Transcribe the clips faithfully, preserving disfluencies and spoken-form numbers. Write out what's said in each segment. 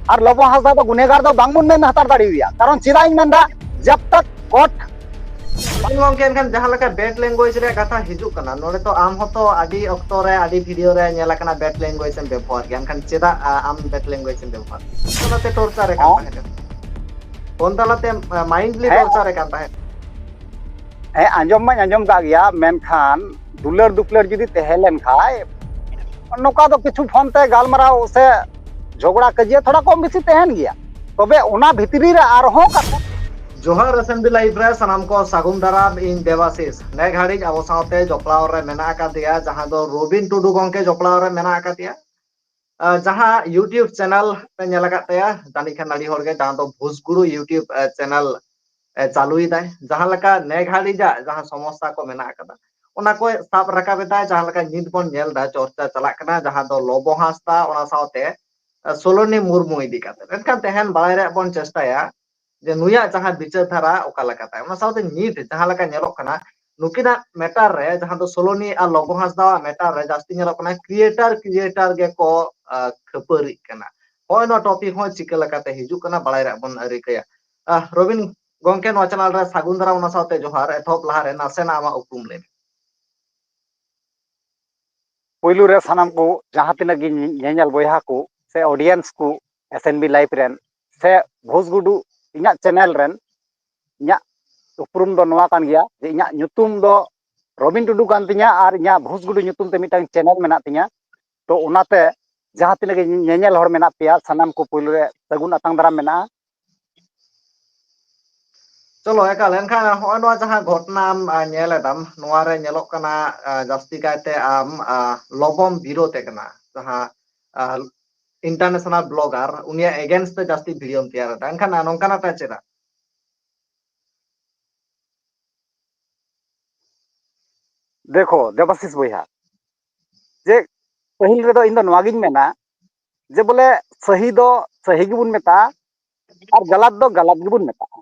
ᱟᱨ ᱞᱚᱵᱚ ᱦᱟᱸᱥᱫᱟ ᱫᱚ ᱜᱩᱱᱮᱜᱟᱨ ᱫᱚ ᱵᱟᱝᱵᱚᱱ ᱢᱮᱱ ᱦᱟᱛᱟᱲ ᱫᱟᱲᱮᱭᱟᱭᱟ᱾ ᱠᱟᱨᱚᱱ ᱪᱮᱫᱟᱜ ᱤᱧ ᱢᱮᱱᱫᱟ, ᱡᱟᱵ ᱛᱟᱠ ᱠᱳᱨᱴ ᱦᱮᱸ ᱜᱚᱝᱠᱮ, ᱮᱱᱠᱷᱟᱱ ᱡᱟᱦᱟᱸ ᱞᱮᱠᱟ ᱵᱮᱰ ᱞᱮᱝᱜᱩᱭᱮᱡᱽ ᱨᱮᱭᱟᱜ ᱠᱟᱛᱷᱟ ᱦᱤᱡᱩᱜ ᱠᱟᱱᱟ, ᱱᱚᱰᱮ ᱛᱚ ᱟᱢ ᱦᱚᱸᱛᱚ ᱟᱹᱰᱤ ᱚᱠᱛᱚ ᱨᱮ, ᱟᱹᱰᱤ ᱵᱷᱤᱰᱤᱭᱳ ᱨᱮ ᱧᱮᱞ ᱟᱠᱟᱱᱟ ᱵᱮᱰ ᱞᱮᱝᱜᱩᱭᱮᱡᱽ ᱮᱢ ᱵᱮᱵᱚᱦᱟᱨ ᱜᱮᱭᱟ, ᱮᱱᱠᱷᱟᱱ ᱪᱮᱫᱟᱜ ᱟ, ᱟᱢ ᱵᱮᱰ ᱞᱮᱝᱜᱩᱭᱮᱡᱽ ᱮᱢ ᱵᱮᱵᱚᱦᱟᱨ ᱜᱮᱭᱟ? ᱚᱱᱟᱛᱮ ᱴᱚᱨᱪᱟᱨ ᱮ ᱠᱟᱱ ᱦᱚᱸ ᱛᱟᱦᱮᱸᱫ, ᱯᱷᱳᱱ ᱛᱟᱞᱟᱛᱮ ᱢᱟᱭᱤᱱᱰᱞᱤ ᱦᱮᱸ ᱴᱚᱨᱪᱟᱨ ᱮ ᱠᱟᱱ ᱛᱟᱦᱮᱸᱫ᱾ ᱦᱮᱸ, ᱟᱸᱡᱚᱢ ᱢᱟᱧ ᱟᱸᱡᱚᱢ ᱠᱟᱜ ᱜᱮᱭᱟ, ᱢᱮᱱᱠᱷᱟᱱ ᱫᱩᱞᱟᱹᱲ ᱫᱩᱯᱞᱟᱹᱲ ᱡᱩᱫᱤ ᱛᱟᱦᱮᱸ ᱞᱮᱱ ᱠᱷᱟᱡ, ᱱᱚᱝᱠᱟ ᱫᱚ ᱠᱤᱪᱷᱩ ᱯᱷᱳᱱ ᱛᱮ ᱜᱟᱞᱢᱟᱨᱟᱣ ᱥᱮ ᱡᱷᱚᱜᱽᱲᱟ ᱠᱟᱹᱡᱤᱭᱟᱹ ᱛᱷᱚᱲᱟ ᱠᱚᱢ ᱵᱮᱥᱤ ᱛᱟᱦᱮᱱ ᱜᱮᱭᱟ᱾ ᱛᱚᱵᱮ ᱚᱱᱟ ᱵᱷᱤᱛᱨᱤ ᱨᱮ ᱟᱨᱦᱚᱸ ᱠᱟᱛᱷᱟ᱾ ᱡᱚᱦᱟᱨ ᱮᱥᱮᱢᱵᱞᱤ ᱞᱟᱭᱤᱵᱷ ᱨᱮ ᱥᱟᱱᱟᱢ ᱠᱚ ᱥᱟᱹᱜᱩᱱ ᱫᱟᱨᱟᱢ᱾ ᱤᱧ ᱫᱮᱵᱟᱥᱤᱥ᱾ ᱱᱮ ᱜᱷᱟᱹᱲᱤᱡ ᱟᱵᱚ ᱥᱟᱶᱛᱮ ᱡᱚᱯᱲᱟᱣ ᱨᱮ ᱢᱮᱱᱟᱜ ᱟᱠᱟᱫᱮᱭᱟ, ᱡᱟᱦᱟᱸ ᱫᱚ ᱨᱚᱵᱤᱱ ᱴᱩᱰᱩ ᱜᱚᱝᱠᱮ ᱡᱚᱯᱲᱟᱣ ᱨᱮ ᱢᱮᱱᱟᱜ ᱟᱠᱟᱫᱮᱭᱟ᱾ ᱟ, ᱡᱟᱦᱟᱸ YouTube ᱪᱮᱱᱮᱞ ᱯᱮ ᱧᱮᱞ ᱟᱠᱟᱫ ᱛᱟᱭᱟ, ᱡᱟᱹᱱᱤᱡ ᱠᱷᱟᱱ ᱟᱹᱰᱤ ᱦᱚᱲ ᱜᱮ, ᱡᱟᱦᱟᱸ ᱫᱚ ᱵᱷᱩᱥᱜᱩᱨᱩ YouTube, ᱟ, ᱪᱮᱱᱮᱞ, ᱮ, ᱪᱟᱹᱞᱩᱭᱮᱫᱟᱭ᱾ ᱡᱟᱦᱟᱸ ᱞᱮᱠᱟ ᱱᱮ ᱜᱷᱟᱹᱲᱤᱡᱟᱜ ᱡᱟᱦᱟᱸ ᱥᱚᱢᱚᱥᱥᱟ ᱠᱚ ᱢᱮᱱᱟᱜ ᱟᱠᱟᱫᱟ, ᱚᱱᱟ ᱠᱚᱭ ᱥᱟᱵ ᱨᱟᱠᱟᱵ ᱮᱫᱟ᱾ ᱡᱟᱦᱟᱸ ᱞᱮᱠᱟ ᱱᱤᱛ ᱵᱚᱱ ᱧᱮᱞ ᱮᱫᱟ, ᱪᱚᱨᱪᱟ ᱪᱟᱞᱟᱜ ᱠᱟᱱᱟ, ᱡᱟᱦᱟᱸ ᱫᱚ ᱞᱚᱵᱚ ᱦᱟᱸᱥᱫᱟ, ᱚᱱᱟ ᱥᱟᱶᱛᱮ, ᱟ, ᱥᱳᱞᱳᱱᱤ ᱢᱩᱨᱢᱩ ᱤᱫᱤ ᱠᱟᱛᱮ᱾ ᱮᱱᱠᱷᱟᱱ ᱛᱮᱦᱮᱧ ᱵᱟᱲᱟᱭ ᱨᱮᱭᱟᱜ ᱵᱚᱱ ᱪᱮᱥᱴᱟᱭᱟ ᱡᱮ ᱱᱩᱭᱟᱜ ᱡᱟᱦᱟᱸ ᱵᱤᱪᱟᱹᱨ ᱫᱷᱟᱨᱟ ᱚᱠᱟ ᱞᱮᱠᱟᱛᱮ᱾ ᱚᱱᱟ ᱥᱟᱶᱛᱮ ᱱᱤᱛ ᱡᱟᱦᱟᱸ ᱞᱮᱠᱟ ᱧᱮᱞᱚᱜ ᱠᱟᱱᱟ, ᱱᱩᱠᱤᱱᱟᱜ ᱢᱮᱴᱟᱨ ᱨᱮ, ᱡᱟᱦᱟᱸ ᱫᱚ ᱥᱳᱞᱳᱱᱤ ᱟᱨ ᱞᱚᱵᱚ ᱦᱟᱸᱥᱫᱟᱣᱟᱜ ᱢᱮᱴᱟᱨ ᱨᱮ ᱡᱟᱹᱥᱛᱤ ᱧᱮᱞᱚᱜ ᱠᱟᱱᱟ, ᱠᱨᱤᱭᱮᱴᱟᱨ ᱠᱨᱤᱭᱮᱴᱟᱨ ᱜᱮᱠᱚ, ᱟ, ᱠᱷᱟᱹᱯᱟᱹᱨᱤᱜ ᱠᱟᱱᱟ᱾ ᱦᱚᱸᱜᱼᱚᱭ ᱱᱚᱣᱟ ᱴᱚᱯᱤᱠ ᱦᱚᱸ ᱪᱤᱠᱟᱹ ᱞᱮᱠᱟᱛᱮ ᱦᱤᱡᱩᱜ ᱠᱟᱱᱟ, ᱵᱟᱲᱟᱭ ᱨᱮᱭᱟᱜ ᱵᱚᱱ ᱨᱤᱠᱟᱹᱭᱟ᱾ ᱟ, ᱨᱚᱵᱤᱱ ᱜᱚᱝᱠᱮ, ᱱᱚᱣᱟ ᱪᱮᱱᱮᱞ ᱨᱮ ᱥᱟᱹᱜᱩᱱ ᱫᱟᱨᱟᱢ, ᱚᱱᱟ ᱥᱟᱶᱛᱮ ᱡᱚᱦᱟᱨ᱾ ᱮᱛᱚᱦᱚᱵ ᱞᱟᱦᱟᱨᱮ ᱱᱟᱥᱮᱱᱟᱜ ᱟᱢᱟᱜ ᱩᱯᱨᱩᱢ ᱞᱟᱹᱭ ᱢᱮ᱾ ᱯᱩᱭᱞᱩ ᱨᱮ ᱥᱟᱱᱟᱢ ᱠᱚ, ᱡᱟᱦᱟᱸ ᱛᱤᱱᱟᱹᱜ ᱜᱮ ᱧᱮᱧᱮᱞ ᱵᱚᱭᱦᱟ ᱠᱚ ᱥᱮ ᱚᱰᱤᱭᱮᱱᱥ ᱠᱚ, ᱮᱥᱮᱢᱵᱞᱤ ᱞᱟᱭᱤᱵᱷ ᱨᱮᱱ ᱥᱮ ᱵᱷᱩᱥᱜᱩᱰᱩ ᱤᱧᱟᱹᱜ ᱪᱮᱱᱮᱞ ᱨᱮᱱ, ᱤᱧᱟᱹᱜ ᱩᱯᱨᱩᱢ ᱫᱚ ᱱᱚᱣᱟ ᱠᱟᱱ ᱜᱮᱭᱟ ᱡᱮ ᱤᱧᱟᱹᱜ ᱧᱩᱛᱩᱢ ᱫᱚ ᱨᱚᱵᱤᱱ ᱴᱩᱰᱩ ᱠᱟᱱ ᱛᱤᱧᱟ ᱟᱨ ᱤᱧᱟᱹᱜ ᱵᱷᱩᱥᱜᱩᱰᱩ ᱧᱩᱛᱩᱢ ᱛᱮ ᱢᱤᱫᱴᱟᱝ ᱪᱮᱱᱮᱞ ᱢᱮᱱᱟᱜ ᱛᱤᱧᱟ᱾ ᱛᱚ ᱚᱱᱟᱛᱮ ᱡᱟᱦᱟᱸ ᱛᱤᱱᱟᱹᱜ ᱜᱮ ᱧᱮᱧᱮᱞ ᱦᱚᱲ ᱢᱮᱱᱟᱜ ᱯᱮᱭᱟ, ᱥᱟᱱᱟᱢ ᱠᱚ ᱯᱩᱭᱞᱩ ᱨᱮ ᱥᱟᱹᱜᱩᱱ ᱟᱛᱟᱝ ᱫᱟᱨᱟᱢ ᱢᱮᱱᱟᱜᱼᱟ᱾ ᱪᱚᱞᱚ, ᱮᱠᱟᱞ᱾ ᱮᱱᱠᱷᱟᱱ ᱦᱚᱸᱜᱼᱚᱭ ᱱᱚᱣᱟ ᱡᱟᱦᱟᱸ ᱜᱷᱚᱴᱚᱱᱟᱢ, ᱟ, ᱧᱮᱞ ᱮᱫᱟᱢ, ᱱᱚᱣᱟ ᱨᱮ ᱧᱮᱞᱚᱜ ᱠᱟᱱᱟ, ᱟ, ᱡᱟᱹᱥᱛᱤ ᱠᱟᱭᱛᱮ ᱟᱢ, ᱟ, ᱞᱚᱵᱚᱢ ᱵᱤᱨᱳᱫᱷ ᱮ ᱠᱟᱱᱟ, ᱡᱟᱦᱟᱸ, ᱟ, ᱤᱱᱴᱟᱨᱱᱮᱥᱚᱱᱟᱞ ᱵᱞᱚᱜᱟᱨ, ᱩᱱᱤᱭᱟᱜ ᱮᱜᱮᱱᱥᱴ ᱛᱮ ᱡᱟᱹᱥᱛᱤ ᱵᱷᱤᱰᱤᱭᱳᱢ ᱛᱮᱭᱟᱨ ᱮᱫᱟ᱾ ᱮᱱᱠᱷᱟᱱ ᱱᱚᱝᱠᱟᱱᱟᱜ ᱯᱮ ᱪᱮᱫᱟᱜ? ᱫᱮᱠᱷᱳ ᱫᱮᱵᱟᱥᱤᱥ ᱵᱚᱭᱦᱟ, ᱡᱮ ᱯᱟᱹᱦᱤᱞ ᱨᱮᱫᱚ ᱤᱧ ᱫᱚ ᱱᱚᱣᱟ ᱜᱤᱧ ᱢᱮᱱᱟ ᱡᱮ ᱵᱚᱞᱮ ᱥᱟᱹᱦᱤ ᱫᱚ ᱥᱟᱹᱦᱤ ᱜᱮᱵᱚᱱ ᱢᱮᱛᱟᱜᱼᱟ ᱟᱨ ᱜᱟᱞᱟᱛ ᱫᱚ ᱜᱟᱞᱟᱛ ᱜᱮᱵᱚᱱ ᱢᱮᱛᱟᱜᱼᱟ᱾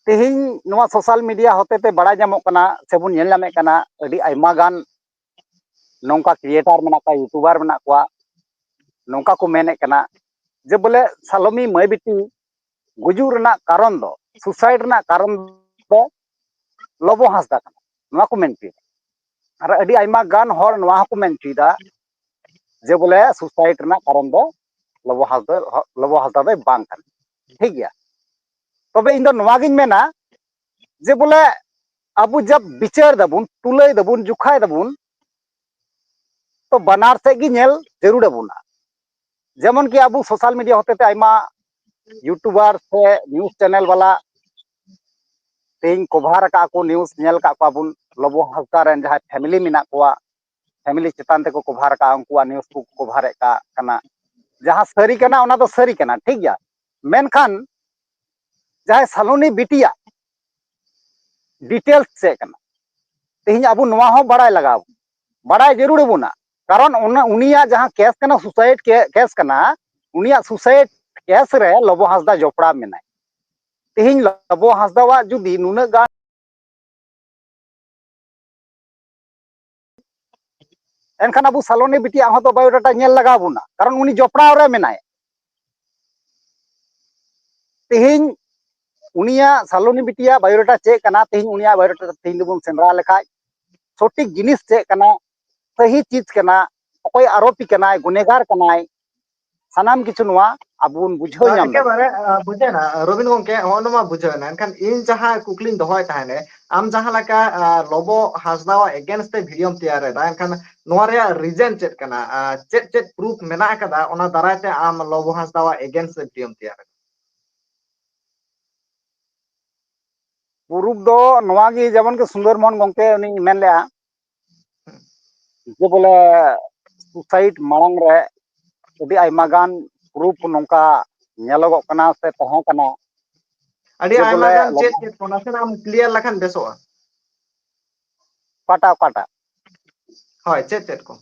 ᱛᱮᱦᱮᱧ ᱱᱚᱣᱟ ᱥᱳᱥᱟᱞ ᱢᱤᱰᱤᱭᱟ ᱦᱚᱛᱮᱛᱮ ᱵᱟᱲᱟᱭ ᱧᱟᱢᱚᱜ ᱠᱟᱱᱟ ᱥᱮᱵᱚᱱ ᱧᱮᱞ ᱧᱟᱢᱮᱫ ᱠᱟᱱᱟ, ᱟᱹᱰᱤ ᱟᱭᱢᱟ ᱜᱟᱱ ᱱᱚᱝᱠᱟ ᱠᱨᱤᱭᱮᱴᱟᱨ ᱢᱮᱱᱟᱜ ᱠᱚᱣᱟ, ᱤᱭᱩᱴᱩᱵᱟᱨ ᱢᱮᱱᱟᱜ ᱠᱚᱣᱟ, ᱱᱚᱝᱠᱟ ᱠᱚ ᱢᱮᱱᱮᱫ ᱠᱟᱱᱟ ᱡᱮ ᱵᱚᱞᱮ ᱥᱟᱞᱚᱢᱤ ᱢᱟᱹᱭ ᱵᱤᱴᱤ ᱜᱩᱡᱩᱜ ᱨᱮᱱᱟᱜ ᱠᱟᱨᱚᱱ ᱫᱚ, ᱥᱩᱥᱟᱭᱤᱰ ᱨᱮᱱᱟᱜ ᱠᱟᱨᱚᱱ ᱫᱚ ᱞᱚᱵᱚ ᱦᱟᱸᱥᱫᱟ ᱠᱟᱱᱟ, ᱱᱚᱣᱟ ᱠᱚ ᱢᱮᱱ ᱦᱚᱪᱚᱭᱮᱫᱟ᱾ ᱟᱨ ᱟᱹᱰᱤ ᱟᱭᱢᱟ ᱜᱟᱱ ᱦᱚᱲ ᱱᱚᱣᱟ ᱦᱚᱸᱠᱚ ᱢᱮᱱ ᱦᱚᱪᱚᱭᱮᱫᱟ ᱡᱮ ᱵᱚᱞᱮ ᱥᱩᱥᱟᱭᱤᱰ ᱨᱮᱱᱟᱜ ᱠᱟᱨᱚᱱ ᱫᱚ ᱞᱚᱵᱚ ᱦᱟᱸᱥᱫᱟ, ᱞᱚᱵᱚ ᱦᱟᱸᱥᱫᱟ ᱫᱚᱭ ᱵᱟᱝ ᱠᱟᱱᱟ᱾ ᱴᱷᱤᱠ ᱜᱮᱭᱟ, ᱛᱚᱵᱮ ᱤᱧ ᱫᱚ ᱱᱚᱣᱟ ᱜᱤᱧ ᱢᱮᱱᱟ ᱡᱮ ᱵᱚᱞᱮ ᱟᱵᱚ ᱡᱟᱵ ᱵᱤᱪᱟᱹᱨ ᱫᱟᱵᱚᱱ, ᱛᱩᱞᱟᱹᱭ ᱫᱟᱵᱚᱱ, ᱡᱚᱠᱷᱟᱭ ᱫᱟᱵᱚᱱ, ᱛᱚ ᱵᱟᱱᱟᱨ ᱥᱮᱫ ᱜᱮ ᱧᱮᱞ ᱡᱟᱹᱨᱩᱲ ᱟᱵᱚᱱᱟ᱾ ᱡᱮᱢᱚᱱ ᱠᱤ ᱟᱵᱚ ᱥᱳᱥᱟᱞ ᱢᱤᱰᱤᱭᱟ ᱦᱚᱛᱮᱛᱮ ᱟᱭᱢᱟ ᱭᱩᱴᱩᱵᱟᱨ ᱥᱮ ᱱᱤᱭᱩᱡᱽ ᱪᱮᱱᱮᱞ ᱵᱟᱞᱟ ᱛᱮᱦᱮᱧ ᱠᱚᱵᱷᱟᱨ ᱟᱠᱟᱫ ᱠᱚ, ᱱᱤᱭᱩᱡᱽ ᱧᱮᱞ ᱟᱠᱟᱫ ᱠᱚᱣᱟ ᱵᱚᱱ, ᱞᱚᱵᱚ ᱦᱟᱸᱥᱫᱟ ᱨᱮᱱ ᱡᱟᱦᱟᱸᱭ ᱯᱷᱮᱢᱤᱞᱤ ᱢᱮᱱᱟᱜ ᱠᱚᱣᱟ, ᱯᱷᱮᱢᱤᱞᱤ ᱪᱮᱛᱟᱱ ᱛᱮᱠᱚ ᱠᱚᱵᱷᱟᱨ ᱟᱠᱟᱫ, ᱩᱱᱠᱩᱣᱟᱜ ᱱᱤᱭᱩᱡᱽ ᱠᱚ ᱠᱚᱵᱷᱟᱨᱮᱫ ᱠᱟᱜ ᱠᱟᱱᱟ᱾ ᱡᱟᱦᱟᱸ ᱥᱟᱹᱨᱤ ᱠᱟᱱᱟ ᱚᱱᱟ ᱫᱚ ᱥᱟᱹᱨᱤ ᱠᱟᱱᱟ, ᱴᱷᱤᱠ ᱜᱮᱭᱟ, ᱢᱮᱱᱠᱷᱟᱱ ᱡᱟᱦᱟᱸᱭ ᱥᱟᱞᱚᱱᱤ ᱵᱤᱴᱤᱭᱟᱜ ᱰᱤᱴᱮᱞᱥ ᱪᱮᱫ ᱠᱟᱱᱟ, ᱛᱮᱦᱮᱧ ᱟᱵᱚ ᱱᱚᱣᱟ ᱦᱚᱸ ᱵᱟᱲᱟᱭ ᱞᱟᱜᱟᱣ ᱵᱚᱱᱟ, ᱵᱟᱲᱟᱭ ᱡᱟᱹᱨᱩᱲ ᱟᱵᱚᱱᱟ᱾ ᱠᱟᱨᱚᱱ ᱚᱱᱟ, ᱩᱱᱤᱭᱟᱜ ᱡᱟᱦᱟᱸ ᱠᱮᱥ ᱠᱟᱱᱟ, ᱥᱩᱥᱟᱭᱤᱰ ᱠᱮ-, ᱠᱮᱥ ᱠᱟᱱᱟ, ᱩᱱᱤᱭᱟᱜ ᱥᱩᱥᱟᱭᱤᱰ ᱠᱮᱥ ᱨᱮ ᱞᱚᱵᱚ ᱦᱟᱸᱥᱫᱟ ᱡᱚᱯᱲᱟᱣ ᱢᱮᱱᱟᱭ᱾ ᱛᱮᱦᱮᱧ ᱞᱚᱵᱚ ᱦᱟᱸᱥᱫᱟᱣᱟᱜ ᱡᱩᱫᱤ ᱱᱩᱱᱟᱹᱜ ᱜᱟᱱ ᱮᱱᱠᱷᱟᱱ ᱟᱵᱚ ᱥᱟᱞᱚᱱᱤ ᱵᱤᱴᱤᱭᱟᱜ ᱦᱚᱸᱛᱚ ᱵᱟᱭᱳᱰᱟᱴᱟ ᱧᱮᱞ ᱞᱟᱜᱟᱣ ᱵᱚᱱᱟ, ᱠᱟᱨᱚᱱ ᱩᱱᱤ ᱡᱚᱯᱲᱟᱣ ᱨᱮ ᱢᱮᱱᱟᱭᱟ᱾ ᱛᱮᱦᱮᱧ ᱩᱱᱤᱭᱟᱜ, ᱥᱟᱞᱚᱱᱤ ᱵᱤᱴᱤᱭᱟᱜ ᱵᱟᱭᱳᱰᱟᱴᱟ ᱪᱮᱫ ᱠᱟᱱᱟ, ᱛᱮᱦᱮᱧ ᱩᱱᱤᱭᱟᱜ ᱵᱟᱭᱳᱰᱟᱴᱟ ᱛᱮᱦᱮᱧ ᱫᱚᱵᱚᱱ ᱥᱮᱸᱫᱽᱨᱟ ᱞᱮᱠᱷᱟᱡ ᱥᱚᱴᱷᱤᱠ ᱡᱤᱱᱤᱥ ᱪᱮᱫ ᱠᱟᱱᱟ, ᱥᱟᱹᱦᱤ ᱪᱤᱡᱽ ᱠᱟᱱᱟ, ᱚᱠᱚᱭ ᱟᱨᱳᱯᱤ ᱠᱟᱱᱟᱭ, ᱜᱩᱱᱮᱜᱟᱨ ᱠᱟᱱᱟᱭ, ᱥᱟᱱᱟᱢ ᱠᱤᱪᱷᱩ ᱱᱚᱣᱟ ᱟᱵᱚ ᱵᱚᱱ ᱵᱩᱡᱷᱟᱹᱣ ᱧᱟᱢ ᱫᱟᱲᱮᱭᱟᱜᱼᱟ᱾ ᱮᱠᱮᱵᱟᱨᱮ, ᱟ, ᱵᱩᱡᱷᱟᱹᱣᱱᱟ, ᱨᱚᱵᱤᱱ ᱜᱚᱢᱠᱮ, ᱦᱚᱸᱜᱼᱚ ᱱᱚᱣᱟ ᱵᱩᱡᱷᱟᱹᱣᱱᱟ᱾ ᱮᱱᱠᱷᱟᱱ ᱤᱧ ᱡᱟᱦᱟᱸ ᱠᱩᱠᱞᱤᱧ ᱫᱚᱦᱚᱭ ᱛᱟᱦᱮᱸᱱ, ᱟᱢ ᱡᱟᱦᱟᱸ ᱞᱮᱠᱟ, ᱟ, ᱞᱚᱵᱚ ᱦᱟᱸᱥᱫᱟᱣᱟᱜ against ᱛᱮ ᱵᱷᱤᱰᱤᱭᱳᱢ ᱛᱮᱭᱟᱨ ᱮᱫᱟ, ᱮᱱᱠᱷᱟᱱ ᱱᱚᱣᱟ ᱨᱮᱭᱟᱜ reason ᱪᱮᱫ ᱠᱟᱱᱟ? ᱟ, ᱪᱮᱫ ᱪᱮᱫ proof ᱢᱮᱱᱟᱜ ᱟᱠᱟᱫᱟ, ᱚᱱᱟ ᱫᱟᱨᱟᱭ ᱛᱮ ᱟᱢ ᱞᱚᱵᱚ ᱦᱟᱸᱥᱫᱟᱣᱟᱜ against ᱨᱮ ᱵᱷᱤᱰᱤᱭᱳᱢ ᱛᱮᱭᱟᱨ ᱮᱫᱟ? Proof ᱫᱚ ᱱᱚᱣᱟ ᱜᱮ, ᱡᱮᱢᱚᱱ ᱠᱤ ᱥᱩᱱᱫᱚᱨ ᱢᱳᱦᱚᱱ ᱜᱚᱢᱠᱮ ᱩᱱᱤᱧ ᱢᱮᱱ ᱞᱮᱜᱼᱟ ᱡᱮ ᱵᱚᱞᱮ ᱥᱩᱥᱟᱭᱤᱰ ᱢᱟᱲᱟᱝ ᱨᱮ ᱟᱹᱰᱤ ᱟᱭᱢᱟ ᱜᱟᱱ proof ᱱᱚᱝᱠᱟ ᱧᱮᱞᱚᱜᱚᱜ ᱠᱟᱱᱟ ᱥᱮ ᱛᱟᱦᱮᱸ ᱠᱟᱱᱟ᱾ ᱟᱹᱰᱤ ᱡᱮ ᱟᱭᱢᱟ ᱵᱚᱞᱮ ᱜᱟᱱ ᱪᱮᱫ ᱞᱚᱵᱚ ᱪᱮᱫ ᱠᱚ ᱱᱟᱥᱮᱱᱟᱜ ᱮᱢ clear ᱞᱮᱠᱷᱟᱱ ᱵᱮᱥᱚᱜᱼᱟ᱾ ᱚᱠᱟᱴᱟᱜ, ᱚᱠᱟᱴᱟᱜ? ᱦᱳᱭ, ᱪᱮᱫ ᱪᱮᱫ ᱠᱚ?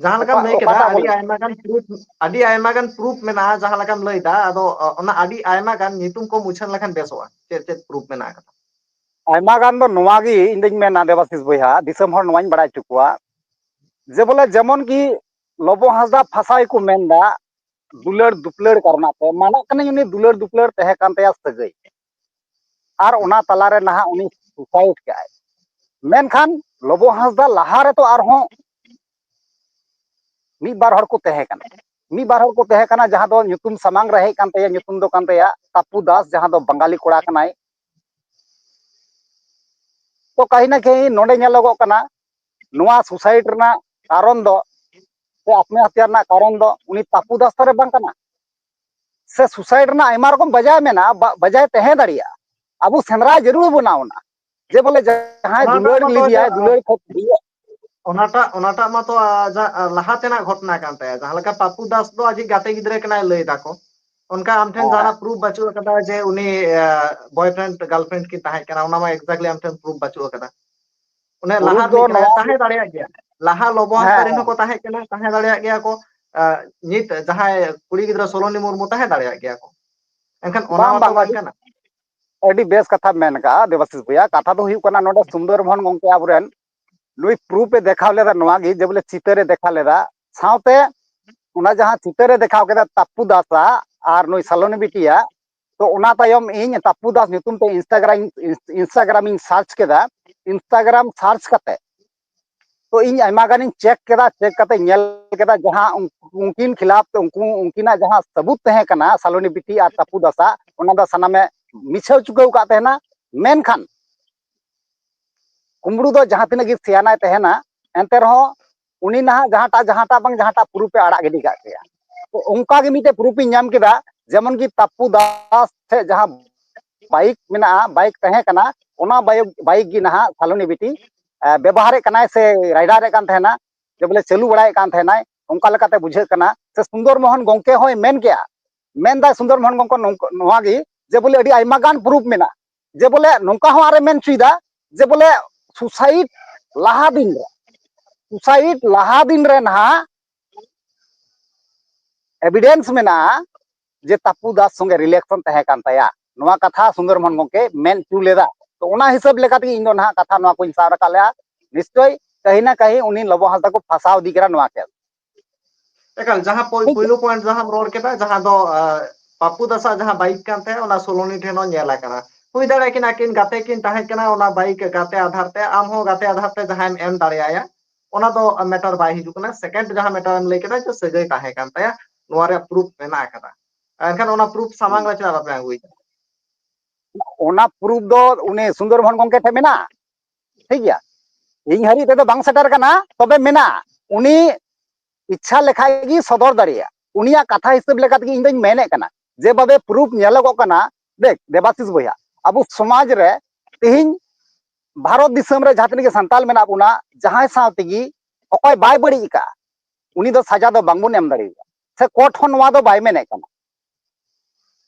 ᱡᱟᱦᱟᱸ ᱞᱮᱠᱟᱢ ᱚᱠᱟ-, ᱞᱟᱹᱭ ᱠᱮᱫᱟ, ᱚᱠᱟᱴᱟᱜ ᱟᱹᱰᱤ ᱵᱚᱞᱮ? ᱟᱭᱢᱟ ᱜᱟᱱ proof, ᱟᱹᱰᱤ ᱟᱭᱢᱟ ᱜᱟᱱ proof ᱢᱮᱱᱟᱜᱼᱟ, ᱡᱟᱦᱟᱸ ᱞᱮᱠᱟᱢ ᱞᱟᱹᱭ ᱫᱟ, ᱟᱫᱚ, ᱚ, ᱚᱱᱟ ᱟᱹᱰᱤ ᱟᱭᱢᱟ ᱜᱟᱱ ᱧᱩᱛᱩᱢ ᱠᱚᱢ ᱩᱪᱷᱟᱹᱱ ᱞᱮᱠᱷᱟᱱ ᱵᱮᱥᱚᱜᱼᱟ, ᱪᱮᱫ ᱪᱮᱫ proof ᱢᱮᱱᱟᱜ ᱟᱠᱟᱫᱟ? ᱟᱭᱢᱟ ᱜᱟᱱ ᱫᱚ ᱱᱚᱣᱟ ᱜᱮ ᱤᱧ ᱫᱚᱧ ᱢᱮᱱᱟ, ᱫᱮᱵᱟᱥᱤᱥ ᱵᱚᱭᱦᱟ, ᱫᱤᱥᱚᱢ ᱦᱚᱲ ᱱᱚᱣᱟᱧ ᱵᱟᱲᱟᱭ ᱦᱚᱪᱚ ᱠᱚᱣᱟ, ᱡᱮ ᱵᱚᱞᱮ ᱡᱮᱢᱚᱱ ᱠᱤ ᱞᱚᱵᱚ ᱦᱟᱸᱥᱫᱟ ᱯᱷᱟᱥᱟᱣ ᱜᱮᱠᱚ ᱢᱮᱱᱫᱟ, ᱫᱩᱞᱟᱹᱲ ᱫᱩᱯᱞᱟᱹᱲ ᱠᱟᱨᱚᱱᱟᱜ ᱛᱮ᱾ ᱢᱟᱱᱟᱜ ᱠᱟᱹᱱᱟᱹᱧ, ᱩᱱᱤ ᱫᱩᱞᱟᱹᱲ ᱫᱩᱯᱞᱟᱹᱲ ᱛᱟᱦᱮᱸ ᱠᱟᱱ ᱛᱟᱭᱟ ᱥᱟᱹᱜᱟᱹᱭ, ᱟᱨ ᱚᱱᱟ ᱛᱟᱞᱟᱨᱮ ᱱᱟᱦᱟᱜ ᱩᱱᱤ ᱥᱩᱥᱟᱭᱤᱰ ᱠᱮᱜᱼᱟᱭ᱾ ᱢᱮᱱᱠᱷᱟᱱ ᱞᱚᱵᱚ ᱦᱟᱸᱥᱫᱟ ᱞᱟᱦᱟ ᱨᱮᱛᱚ ᱟᱨᱦᱚᱸ ᱢᱤᱫ ᱵᱟᱨ ᱦᱚᱲ ᱠᱚ ᱛᱟᱦᱮᱸ ᱠᱟᱱᱟ, ᱢᱤᱫ ᱵᱟᱨ ᱦᱚᱲ ᱠᱚ ᱛᱟᱦᱮᱸ ᱠᱟᱱᱟ, ᱡᱟᱦᱟᱸ ᱫᱚ ᱧᱩᱛᱩᱢ ᱥᱟᱢᱟᱝ ᱨᱮ ᱦᱮᱡ ᱠᱟᱱ ᱛᱟᱭᱟ, ᱧᱩᱛᱩᱢ ᱫᱚ ᱠᱟᱱ ᱛᱟᱭᱟ ᱛᱟᱯᱩ ᱫᱟᱥ, ᱡᱟᱦᱟᱸ ᱫᱚ ᱵᱟᱝᱜᱟᱞᱤ ᱠᱚᱲᱟ ᱠᱟᱱᱟᱭ᱾ ᱛᱚ ᱠᱟᱹᱦᱤ ᱱᱟ ᱠᱟᱹᱦᱤ ᱱᱚᱰᱮ ᱧᱮᱞᱚᱜᱚᱜ ᱠᱟᱱᱟ, ᱱᱚᱣᱟ ᱥᱩᱥᱟᱭᱤᱰ ᱨᱮᱱᱟᱜ ᱠᱟᱨᱚᱱ ᱫᱚ, ᱥᱮ ᱟᱛᱢᱚᱦᱚᱛᱭᱟ ᱨᱮᱱᱟᱜ ᱠᱟᱨᱚᱱ ᱫᱚ ᱩᱱᱤ ᱛᱟᱯᱩ ᱫᱟᱥ ᱛᱟᱨᱮ ᱵᱟᱝ ᱠᱟᱱᱟ? ᱥᱮ ᱥᱩᱥᱟᱭᱤᱰ ᱨᱮᱱᱟᱜ ᱟᱭᱢᱟ ᱨᱚᱠᱚᱢ ᱵᱟᱡᱟᱭ ᱢᱮᱱᱟᱜᱼᱟ, ᱵᱟ-, ᱵᱟᱡᱟᱭ ᱛᱟᱦᱮᱸ ᱫᱟᱲᱮᱭᱟᱜᱼᱟ᱾ ᱟᱵᱚ ᱥᱮᱸᱫᱽᱨᱟ ᱡᱟᱹᱨᱩᱲ ᱵᱚᱱᱟ ᱚᱱᱟ, ᱡᱮ ᱵᱚᱞᱮ ᱡᱟᱦᱟᱸᱭ ᱚᱱᱟᱴᱟᱜ ᱫᱩᱞᱟᱹᱲ ᱢᱟᱛᱚ ᱞᱮᱫᱮᱭᱟᱭ, ᱟᱡᱟᱜ, ᱫᱩᱞᱟᱹᱲ ᱠᱷᱟᱹᱛ-, ᱫᱩᱞᱟᱹᱲ ᱚᱱᱟᱴᱟᱜ, ᱚᱱᱟᱴᱟᱜ ᱢᱟᱛᱚ ᱟᱡᱟᱜ ᱞᱟᱦᱟ ᱛᱮᱱᱟᱜ ᱜᱷᱚᱴᱚᱱᱟ ᱠᱟᱱ ᱛᱟᱭᱟ, ᱡᱟᱦᱟᱸ ᱞᱮᱠᱟ ᱯᱟᱯᱩ ᱫᱟᱥ ᱫᱚ ᱟᱡᱤᱡ ᱜᱟᱛᱮ ᱜᱤᱫᱽᱨᱟᱹ ᱠᱟᱱᱟᱭ ᱞᱟᱹᱭ ᱫᱟᱠᱚ, ᱚᱱᱠᱟ ᱟᱢ ᱴᱷᱮᱱ ᱦᱮᱸ, ᱡᱟᱦᱟᱱᱟᱜ ᱯᱨᱩᱯ ᱵᱟᱹᱪᱩᱜ ᱟᱠᱟᱫᱟ ᱡᱮ ᱩᱱᱤ, ᱟᱸ, ᱵᱚᱭᱯᱷᱨᱮᱱᱰ ᱜᱟᱨᱞᱯᱷᱨᱮᱱᱰ ᱠᱤᱱ ᱛᱟᱦᱮᱸ ᱠᱟᱱᱟ, ᱚᱱᱟ ᱢᱟ ᱮᱠᱡᱟᱠᱴᱞᱤ ᱟᱢ ᱴᱷᱮᱱ ᱯᱨᱩᱯ ᱵᱟᱹᱪᱩᱜ ᱟᱠᱟᱫᱟ᱾ ᱚᱱᱮ ᱯᱨᱩᱯ ᱞᱟᱦᱟ ᱫᱚ ᱨᱤᱱᱤᱡ ᱠᱟᱱᱟᱭ, ᱱᱚᱣᱟ ᱜᱮ, ᱛᱟᱦᱮᱸ ᱫᱟᱲᱮᱭᱟᱜ ᱜᱮᱭᱟ, ᱞᱟᱦᱟ ᱞᱚᱵᱚ ᱦᱟᱸᱥᱫᱟ ᱦᱮᱸ, ᱨᱮᱱ ᱦᱮᱸ, ᱦᱚᱸᱠᱚ ᱛᱟᱦᱮᱸ ᱠᱟᱱᱟ, ᱛᱟᱦᱮᱸ ᱫᱟᱲᱮᱭᱟᱜ ᱜᱮᱭᱟ ᱠᱚ, ᱟᱸ, ᱱᱤᱛ ᱡᱟᱦᱟᱸᱭ ᱠᱩᱲᱤ ᱜᱤᱫᱽᱨᱟᱹ ᱥᱚᱞᱳᱱᱤ ᱢᱩᱨᱢᱩ ᱛᱟᱦᱮᱸ ᱫᱟᱲᱮᱭᱟᱜ ᱜᱮᱭᱟ ᱠᱚ, ᱮᱱᱠᱷᱟᱱ ᱚᱱᱟ ᱵᱟᱝ, ᱢᱟᱛᱚ ᱵᱟᱝ, ᱵᱟᱝ ᱟᱹᱰᱤ, ᱠᱟᱱᱟ᱾ ᱟᱹᱰᱤ ᱵᱮᱥ ᱠᱟᱛᱷᱟ ᱢᱮᱱ ᱠᱟᱜᱼᱟ ᱫᱮᱵᱟᱥᱤᱥ ᱵᱚᱭᱦᱟ᱾ ᱠᱟᱛᱷᱟ ᱫᱚ ᱦᱩᱭᱩᱜ ᱠᱟᱱᱟ, ᱱᱚᱰᱮ ᱥᱩᱱᱫᱚᱨ ᱢᱳᱦᱚᱱ ᱜᱚᱝᱠᱮ ᱟᱵᱚᱨᱮᱱ ᱱᱩᱭ ᱯᱨᱩᱯ ᱮ ᱫᱮᱠᱷᱟᱣ ᱞᱮᱫᱟ, ᱱᱚᱣᱟ ᱜᱮ ᱡᱮ ᱵᱚᱞᱮ ᱪᱤᱛᱟᱹᱨ ᱮ ᱫᱮᱠᱷᱟᱣ ᱞᱮᱫᱟ, ᱥᱟᱶᱛᱮ ᱚᱱᱟ ᱡᱟᱦᱟᱸ ᱪᱤᱛᱟᱹᱨ ᱮ ᱫᱮᱠᱷᱟᱣ ᱠᱮᱫᱟ ᱛᱟᱯᱯᱩ ᱫᱟᱥᱟᱜ ᱟᱨ ᱱᱩᱭ ᱥᱟᱞᱚᱱᱤ ᱵᱤᱴᱤᱭᱟᱜ, ᱛᱚ ᱚᱱᱟ ᱛᱟᱭᱚᱢ ᱤᱧ ᱛᱟᱯᱯᱩ ᱫᱟᱥ ᱧᱩᱛᱩᱢ ᱛᱮ ᱤᱱᱥᱴᱟᱜᱨᱟᱢ, ᱤᱱᱥᱴᱟᱜᱨᱟᱢ ᱤᱧ ᱥᱟᱨᱪ ᱠᱮᱫᱟ᱾ ᱤᱱᱥᱴᱟᱜᱨᱟᱢ ᱥᱟᱨᱪ ᱠᱟᱛᱮ ᱛᱚ ᱤᱧ ᱟᱭᱢᱟ ᱜᱟᱱᱤᱧ ᱪᱮᱠ ᱠᱮᱫᱟ, ᱪᱮᱠ ᱠᱟᱛᱮ ᱧᱮᱞ ᱠᱮᱫᱟ ᱡᱟᱦᱟᱸ ᱩᱱ-, ᱩᱱᱠᱤᱱ ᱠᱷᱤᱞᱟᱯ ᱛᱮ ᱩᱱᱠᱩ, ᱩᱱᱠᱤᱱᱟᱜ ᱡᱟᱦᱟᱸ ᱥᱟᱹᱵᱩᱛ ᱛᱟᱦᱮᱸ ᱠᱟᱱᱟ ᱥᱟᱞᱚᱱᱤ ᱵᱤᱴᱤ ᱟᱨ ᱛᱟᱯᱯᱩ ᱫᱟᱥᱟᱜ, ᱚᱱᱟ ᱫᱚ ᱥᱟᱱᱟᱢᱮ ᱢᱤᱪᱷᱟᱹᱣ ᱪᱩᱠᱟᱹᱣ ᱟᱠᱟᱫ ᱛᱟᱦᱮᱱᱟ᱾ ᱢᱮᱱᱠᱷᱟᱱ ᱠᱩᱢᱵᱽᱲᱩ ᱫᱚ ᱡᱟᱦᱟᱸ ᱛᱤᱱᱟᱹᱜ ᱜᱮ ᱥᱮᱭᱟᱱᱟᱭ ᱛᱟᱦᱮᱱᱟ, ᱮᱱᱛᱮ ᱨᱮᱦᱚᱸ ᱩᱱᱤ ᱱᱟᱦᱟᱜ ᱡᱟᱦᱟᱸᱴᱟᱜ, ᱡᱟᱦᱟᱸᱴᱟᱜ ᱵᱟᱝ ᱡᱟᱦᱟᱸᱴᱟᱜ ᱯᱨᱩᱯ ᱮ ᱟᱲᱟᱜ ᱜᱤᱰᱤ ᱠᱟᱜ ᱜᱮᱭᱟ᱾ ᱛᱚ ᱚᱱᱠᱟ ᱜᱮ ᱢᱤᱫᱴᱮᱡ ᱯᱨᱩᱯ ᱤᱧ ᱧᱟᱢ ᱠᱮᱫᱟ, ᱡᱮᱢᱚᱱ ᱠᱤ ᱛᱟᱯᱯᱩ ᱫᱟᱥ ᱴᱷᱮᱡ ᱡᱟᱦᱟᱸ ᱵᱟᱭᱤᱠ ᱢᱮᱱᱟᱜᱼᱟ, ᱵᱟᱭᱤᱠ ᱛᱟᱦᱮᱸ ᱠᱟᱱᱟ, ᱚᱱᱟ ᱵᱟᱭᱤᱠ, ᱵᱟᱭᱤᱠ ᱜᱮ ᱱᱟᱦᱟᱜ ᱥᱟᱞᱚᱱᱤ ᱵᱤᱴᱤ, ᱮ, ᱵᱮᱵᱚᱦᱟᱨᱮᱫ ᱠᱟᱱᱟᱭ ᱥᱮ ᱨᱟᱭᱰᱟᱨᱮᱫ ᱠᱟᱱ ᱛᱟᱦᱮᱱᱟ, ᱡᱮ ᱵᱚᱞᱮ ᱪᱟᱹᱞᱩ ᱵᱟᱲᱟᱭᱮᱫ ᱠᱟᱱ ᱛᱟᱦᱮᱱᱟᱭ, ᱚᱱᱠᱟ ᱞᱮᱠᱟᱛᱮ ᱵᱩᱡᱷᱟᱹᱜ ᱠᱟᱱᱟ᱾ ᱥᱮ ᱥᱩᱱᱫᱚᱨ ᱢᱳᱦᱚᱱ ᱜᱚᱝᱠᱮ ᱦᱚᱸᱭ ᱢᱮᱱ ᱠᱮᱜᱼᱟ, ᱢᱮᱱᱫᱟᱭ ᱥᱩᱱᱫᱚᱨ ᱢᱳᱦᱚᱱ ᱜᱚᱝᱠᱮ ᱱᱚᱝᱠᱟ, ᱱᱚᱣᱟ ᱜᱮ ᱡᱮ ᱵᱚᱞᱮ ᱟᱹᱰᱤ ᱟᱭᱢᱟ ᱜᱟᱱ ᱯᱨᱩᱯ ᱢᱮᱱᱟᱜᱼᱟ, ᱡᱮ ᱵᱚᱞᱮ ᱱᱚᱝᱠᱟ ᱦᱚᱸ ᱟᱨᱮ ᱢᱮᱱ ᱦᱚᱪᱚᱭᱮᱫᱟ ᱡᱮ ᱵᱚᱞᱮ ᱥᱩᱥᱟᱭᱤᱰ ᱞᱟᱦᱟ ᱫᱤᱱ ᱨᱮ, ᱥᱩᱥᱟᱭᱤᱰ ᱞᱟᱦᱟ ᱫᱤᱱ ᱨᱮ ᱱᱟᱦᱟᱜ ᱮᱵᱤᱰᱮᱱᱥ ᱢᱮᱱᱟᱜᱼᱟ ᱡᱮ ᱛᱟᱯᱯᱩ ᱫᱟᱥ ᱥᱚᱸᱜᱮ ᱨᱤᱞᱮᱠᱥᱚᱱ ᱛᱟᱦᱮᱸ ᱠᱟᱱ ᱛᱟᱭᱟ, ᱱᱚᱣᱟ ᱠᱟᱛᱷᱟ ᱥᱩᱱᱫᱚᱨ ᱢᱳᱦᱚᱱ ᱜᱚᱝᱠᱮ ᱢᱮᱱ ᱦᱚᱪᱚ ᱞᱮᱫᱟ᱾ ᱛᱚ ᱚᱱᱟ ᱦᱤᱥᱟᱹᱵ ᱞᱮᱠᱟ ᱛᱮᱜᱮ ᱤᱧ ᱫᱚ ᱱᱟᱦᱟᱜ ᱠᱟᱛᱷᱟ ᱱᱚᱣᱟ ᱠᱚᱧ ᱥᱟᱵ ᱨᱟᱠᱟᱵ ᱞᱮᱜᱼᱟ᱾ ᱱᱤᱥᱪᱚᱭ ᱠᱟᱹᱦᱤ ᱱᱟ ᱠᱟᱹᱦᱤ ᱩᱱᱤ ᱞᱚᱵᱚ ᱦᱟᱸᱥᱫᱟ ᱠᱚ ᱯᱷᱟᱸᱥᱟᱣ ᱤᱫᱤ ᱠᱟᱱᱟ ᱱᱚᱣᱟ ᱠᱮᱥ᱾ ᱮᱠᱟᱞ, ᱡᱟᱦᱟᱸ ᱯᱳᱭ-, ᱴᱷᱤᱠ ᱜᱮᱭᱟ᱾ ᱯᱳᱭᱞᱳ ᱯᱚᱭᱮᱱᱴ ᱡᱟᱦᱟᱸᱢ ᱨᱚᱲ ᱠᱮᱫᱟ, ᱡᱟᱦᱟᱸ ᱫᱚ, ᱟ, ᱯᱟᱯᱩ ᱫᱟᱥᱟᱜ ᱡᱟᱦᱟᱸ ᱵᱟᱭᱤᱠ ᱠᱟᱱ ᱛᱟᱦᱮᱸᱫ, ᱚᱱᱟ ᱥᱳᱞᱳᱱᱤ ᱴᱷᱮᱱ ᱦᱚᱸ ᱧᱮᱞ ᱟᱠᱟᱱᱟ᱾ ᱦᱩᱭ ᱫᱟᱲᱮᱭᱟᱜᱼᱟ ᱠᱤᱱ ᱟᱹᱠᱤᱱ ᱜᱟᱛᱮ ᱠᱤᱱ ᱛᱟᱦᱮᱸ ᱠᱟᱱᱟ, ᱚᱱᱟ ᱵᱟᱭᱤᱠ ᱜᱟᱛᱮ ᱟᱫᱷᱟᱨ ᱛᱮ, ᱟᱢ ᱦᱚᱸ ᱜᱟᱛᱮ ᱟᱫᱷᱟᱨ ᱛᱮ ᱡᱟᱦᱟᱸᱭᱮᱢ ᱮᱢ ᱫᱟᱲᱮᱭᱟᱭᱟ, ᱚᱱᱟ ᱫᱚ ᱢᱮᱴᱟᱨ ᱵᱟᱭ ᱦᱤᱡᱩᱜ ᱠᱟᱱᱟ᱾ ᱥᱮᱠᱮᱱᱰ ᱡᱟᱦᱟᱸ ᱢᱮᱴᱟᱨ ᱮᱢ ᱞᱟᱹᱭ ᱠᱮᱫᱟ ᱡᱮ ᱥᱟᱹᱜᱟᱹᱭ ᱛᱟᱦᱮᱸ ᱠᱟᱱ ᱛᱟᱭᱟ, ᱱᱚᱣᱟ ᱨᱮᱭᱟᱜ ᱯᱨᱩᱯ ᱢᱮᱱᱟᱜ ᱟᱠᱟᱫᱟ᱾ ᱮᱱᱠᱷᱟᱱ ᱚᱱᱟ ᱯᱨᱩᱯ ᱥᱟᱢᱟᱝ ᱨᱮ ᱪᱮᱫᱟᱜ ᱵᱟᱯᱮ ᱟᱹᱜᱩᱭᱮᱫᱟ? ᱚᱱᱟ ᱯᱨᱩᱯ ᱫᱚ ᱩᱱᱤ ᱥᱩᱱᱫᱚᱨ ᱢᱳᱦᱚᱱ ᱜᱚᱢᱠᱮ ᱴᱷᱮᱱ ᱢᱮᱱᱟᱜᱼᱟ, ᱴᱷᱤᱠ ᱜᱮᱭᱟ, ᱤᱧ ᱦᱟᱹᱨᱤᱡ ᱛᱮᱫᱚ ᱵᱟᱝ ᱥᱮᱴᱮᱨ ᱠᱟᱱᱟ, ᱛᱚᱵᱮ ᱢᱮᱱᱟᱜᱼᱟ᱾ ᱩᱱᱤ ᱤᱪᱪᱷᱟ ᱞᱮᱠᱷᱟᱡ ᱜᱮ ᱥᱚᱫᱚᱨ ᱫᱟᱲᱮᱭᱟᱜᱼᱟ᱾ ᱩᱱᱤᱭᱟᱜ ᱠᱟᱛᱷᱟ ᱦᱤᱥᱟᱹᱵ ᱞᱮᱠᱟ ᱛᱮᱜᱮ ᱤᱧ ᱫᱚᱧ ᱢᱮᱱᱮᱫ ᱠᱟᱱᱟ ᱡᱮ ᱵᱟᱵᱮ ᱯᱨᱩᱯ ᱧᱮᱞᱚᱜᱚᱜ ᱠᱟᱱᱟ᱾ ᱫᱮᱠ ᱫᱮᱵᱟᱥᱤᱥ ᱵᱚᱭᱦᱟ, ᱟᱵᱚ ᱥᱚᱢᱟᱡᱽ ᱨᱮ ᱛᱮᱦᱮᱧ ᱵᱷᱟᱨᱚᱛ ᱫᱤᱥᱚᱢ ᱨᱮ ᱡᱟᱦᱟᱸ ᱛᱤᱱᱟᱹᱜ ᱜᱮ ᱥᱟᱱᱛᱟᱞ ᱢᱮᱱᱟᱜ ᱵᱚᱱᱟ, ᱡᱟᱦᱟᱸᱭ ᱥᱟᱶ ᱛᱮᱜᱮ ᱚᱠᱚᱭ ᱵᱟᱭ ᱵᱟᱹᱲᱤᱡ ᱟᱠᱟᱫᱼᱟ, ᱩᱱᱤ ᱫᱚ ᱥᱟᱡᱟ ᱫᱚ ᱵᱟᱝᱵᱚᱱ ᱮᱢ ᱫᱟᱲᱮᱭᱟᱭᱟ, ᱥᱮ ᱠᱳᱨᱴ ᱦᱚᱸ ᱱᱚᱣᱟ ᱫᱚ ᱵᱟᱭ ᱢᱮᱱᱮᱫ ᱠᱟᱱᱟ᱾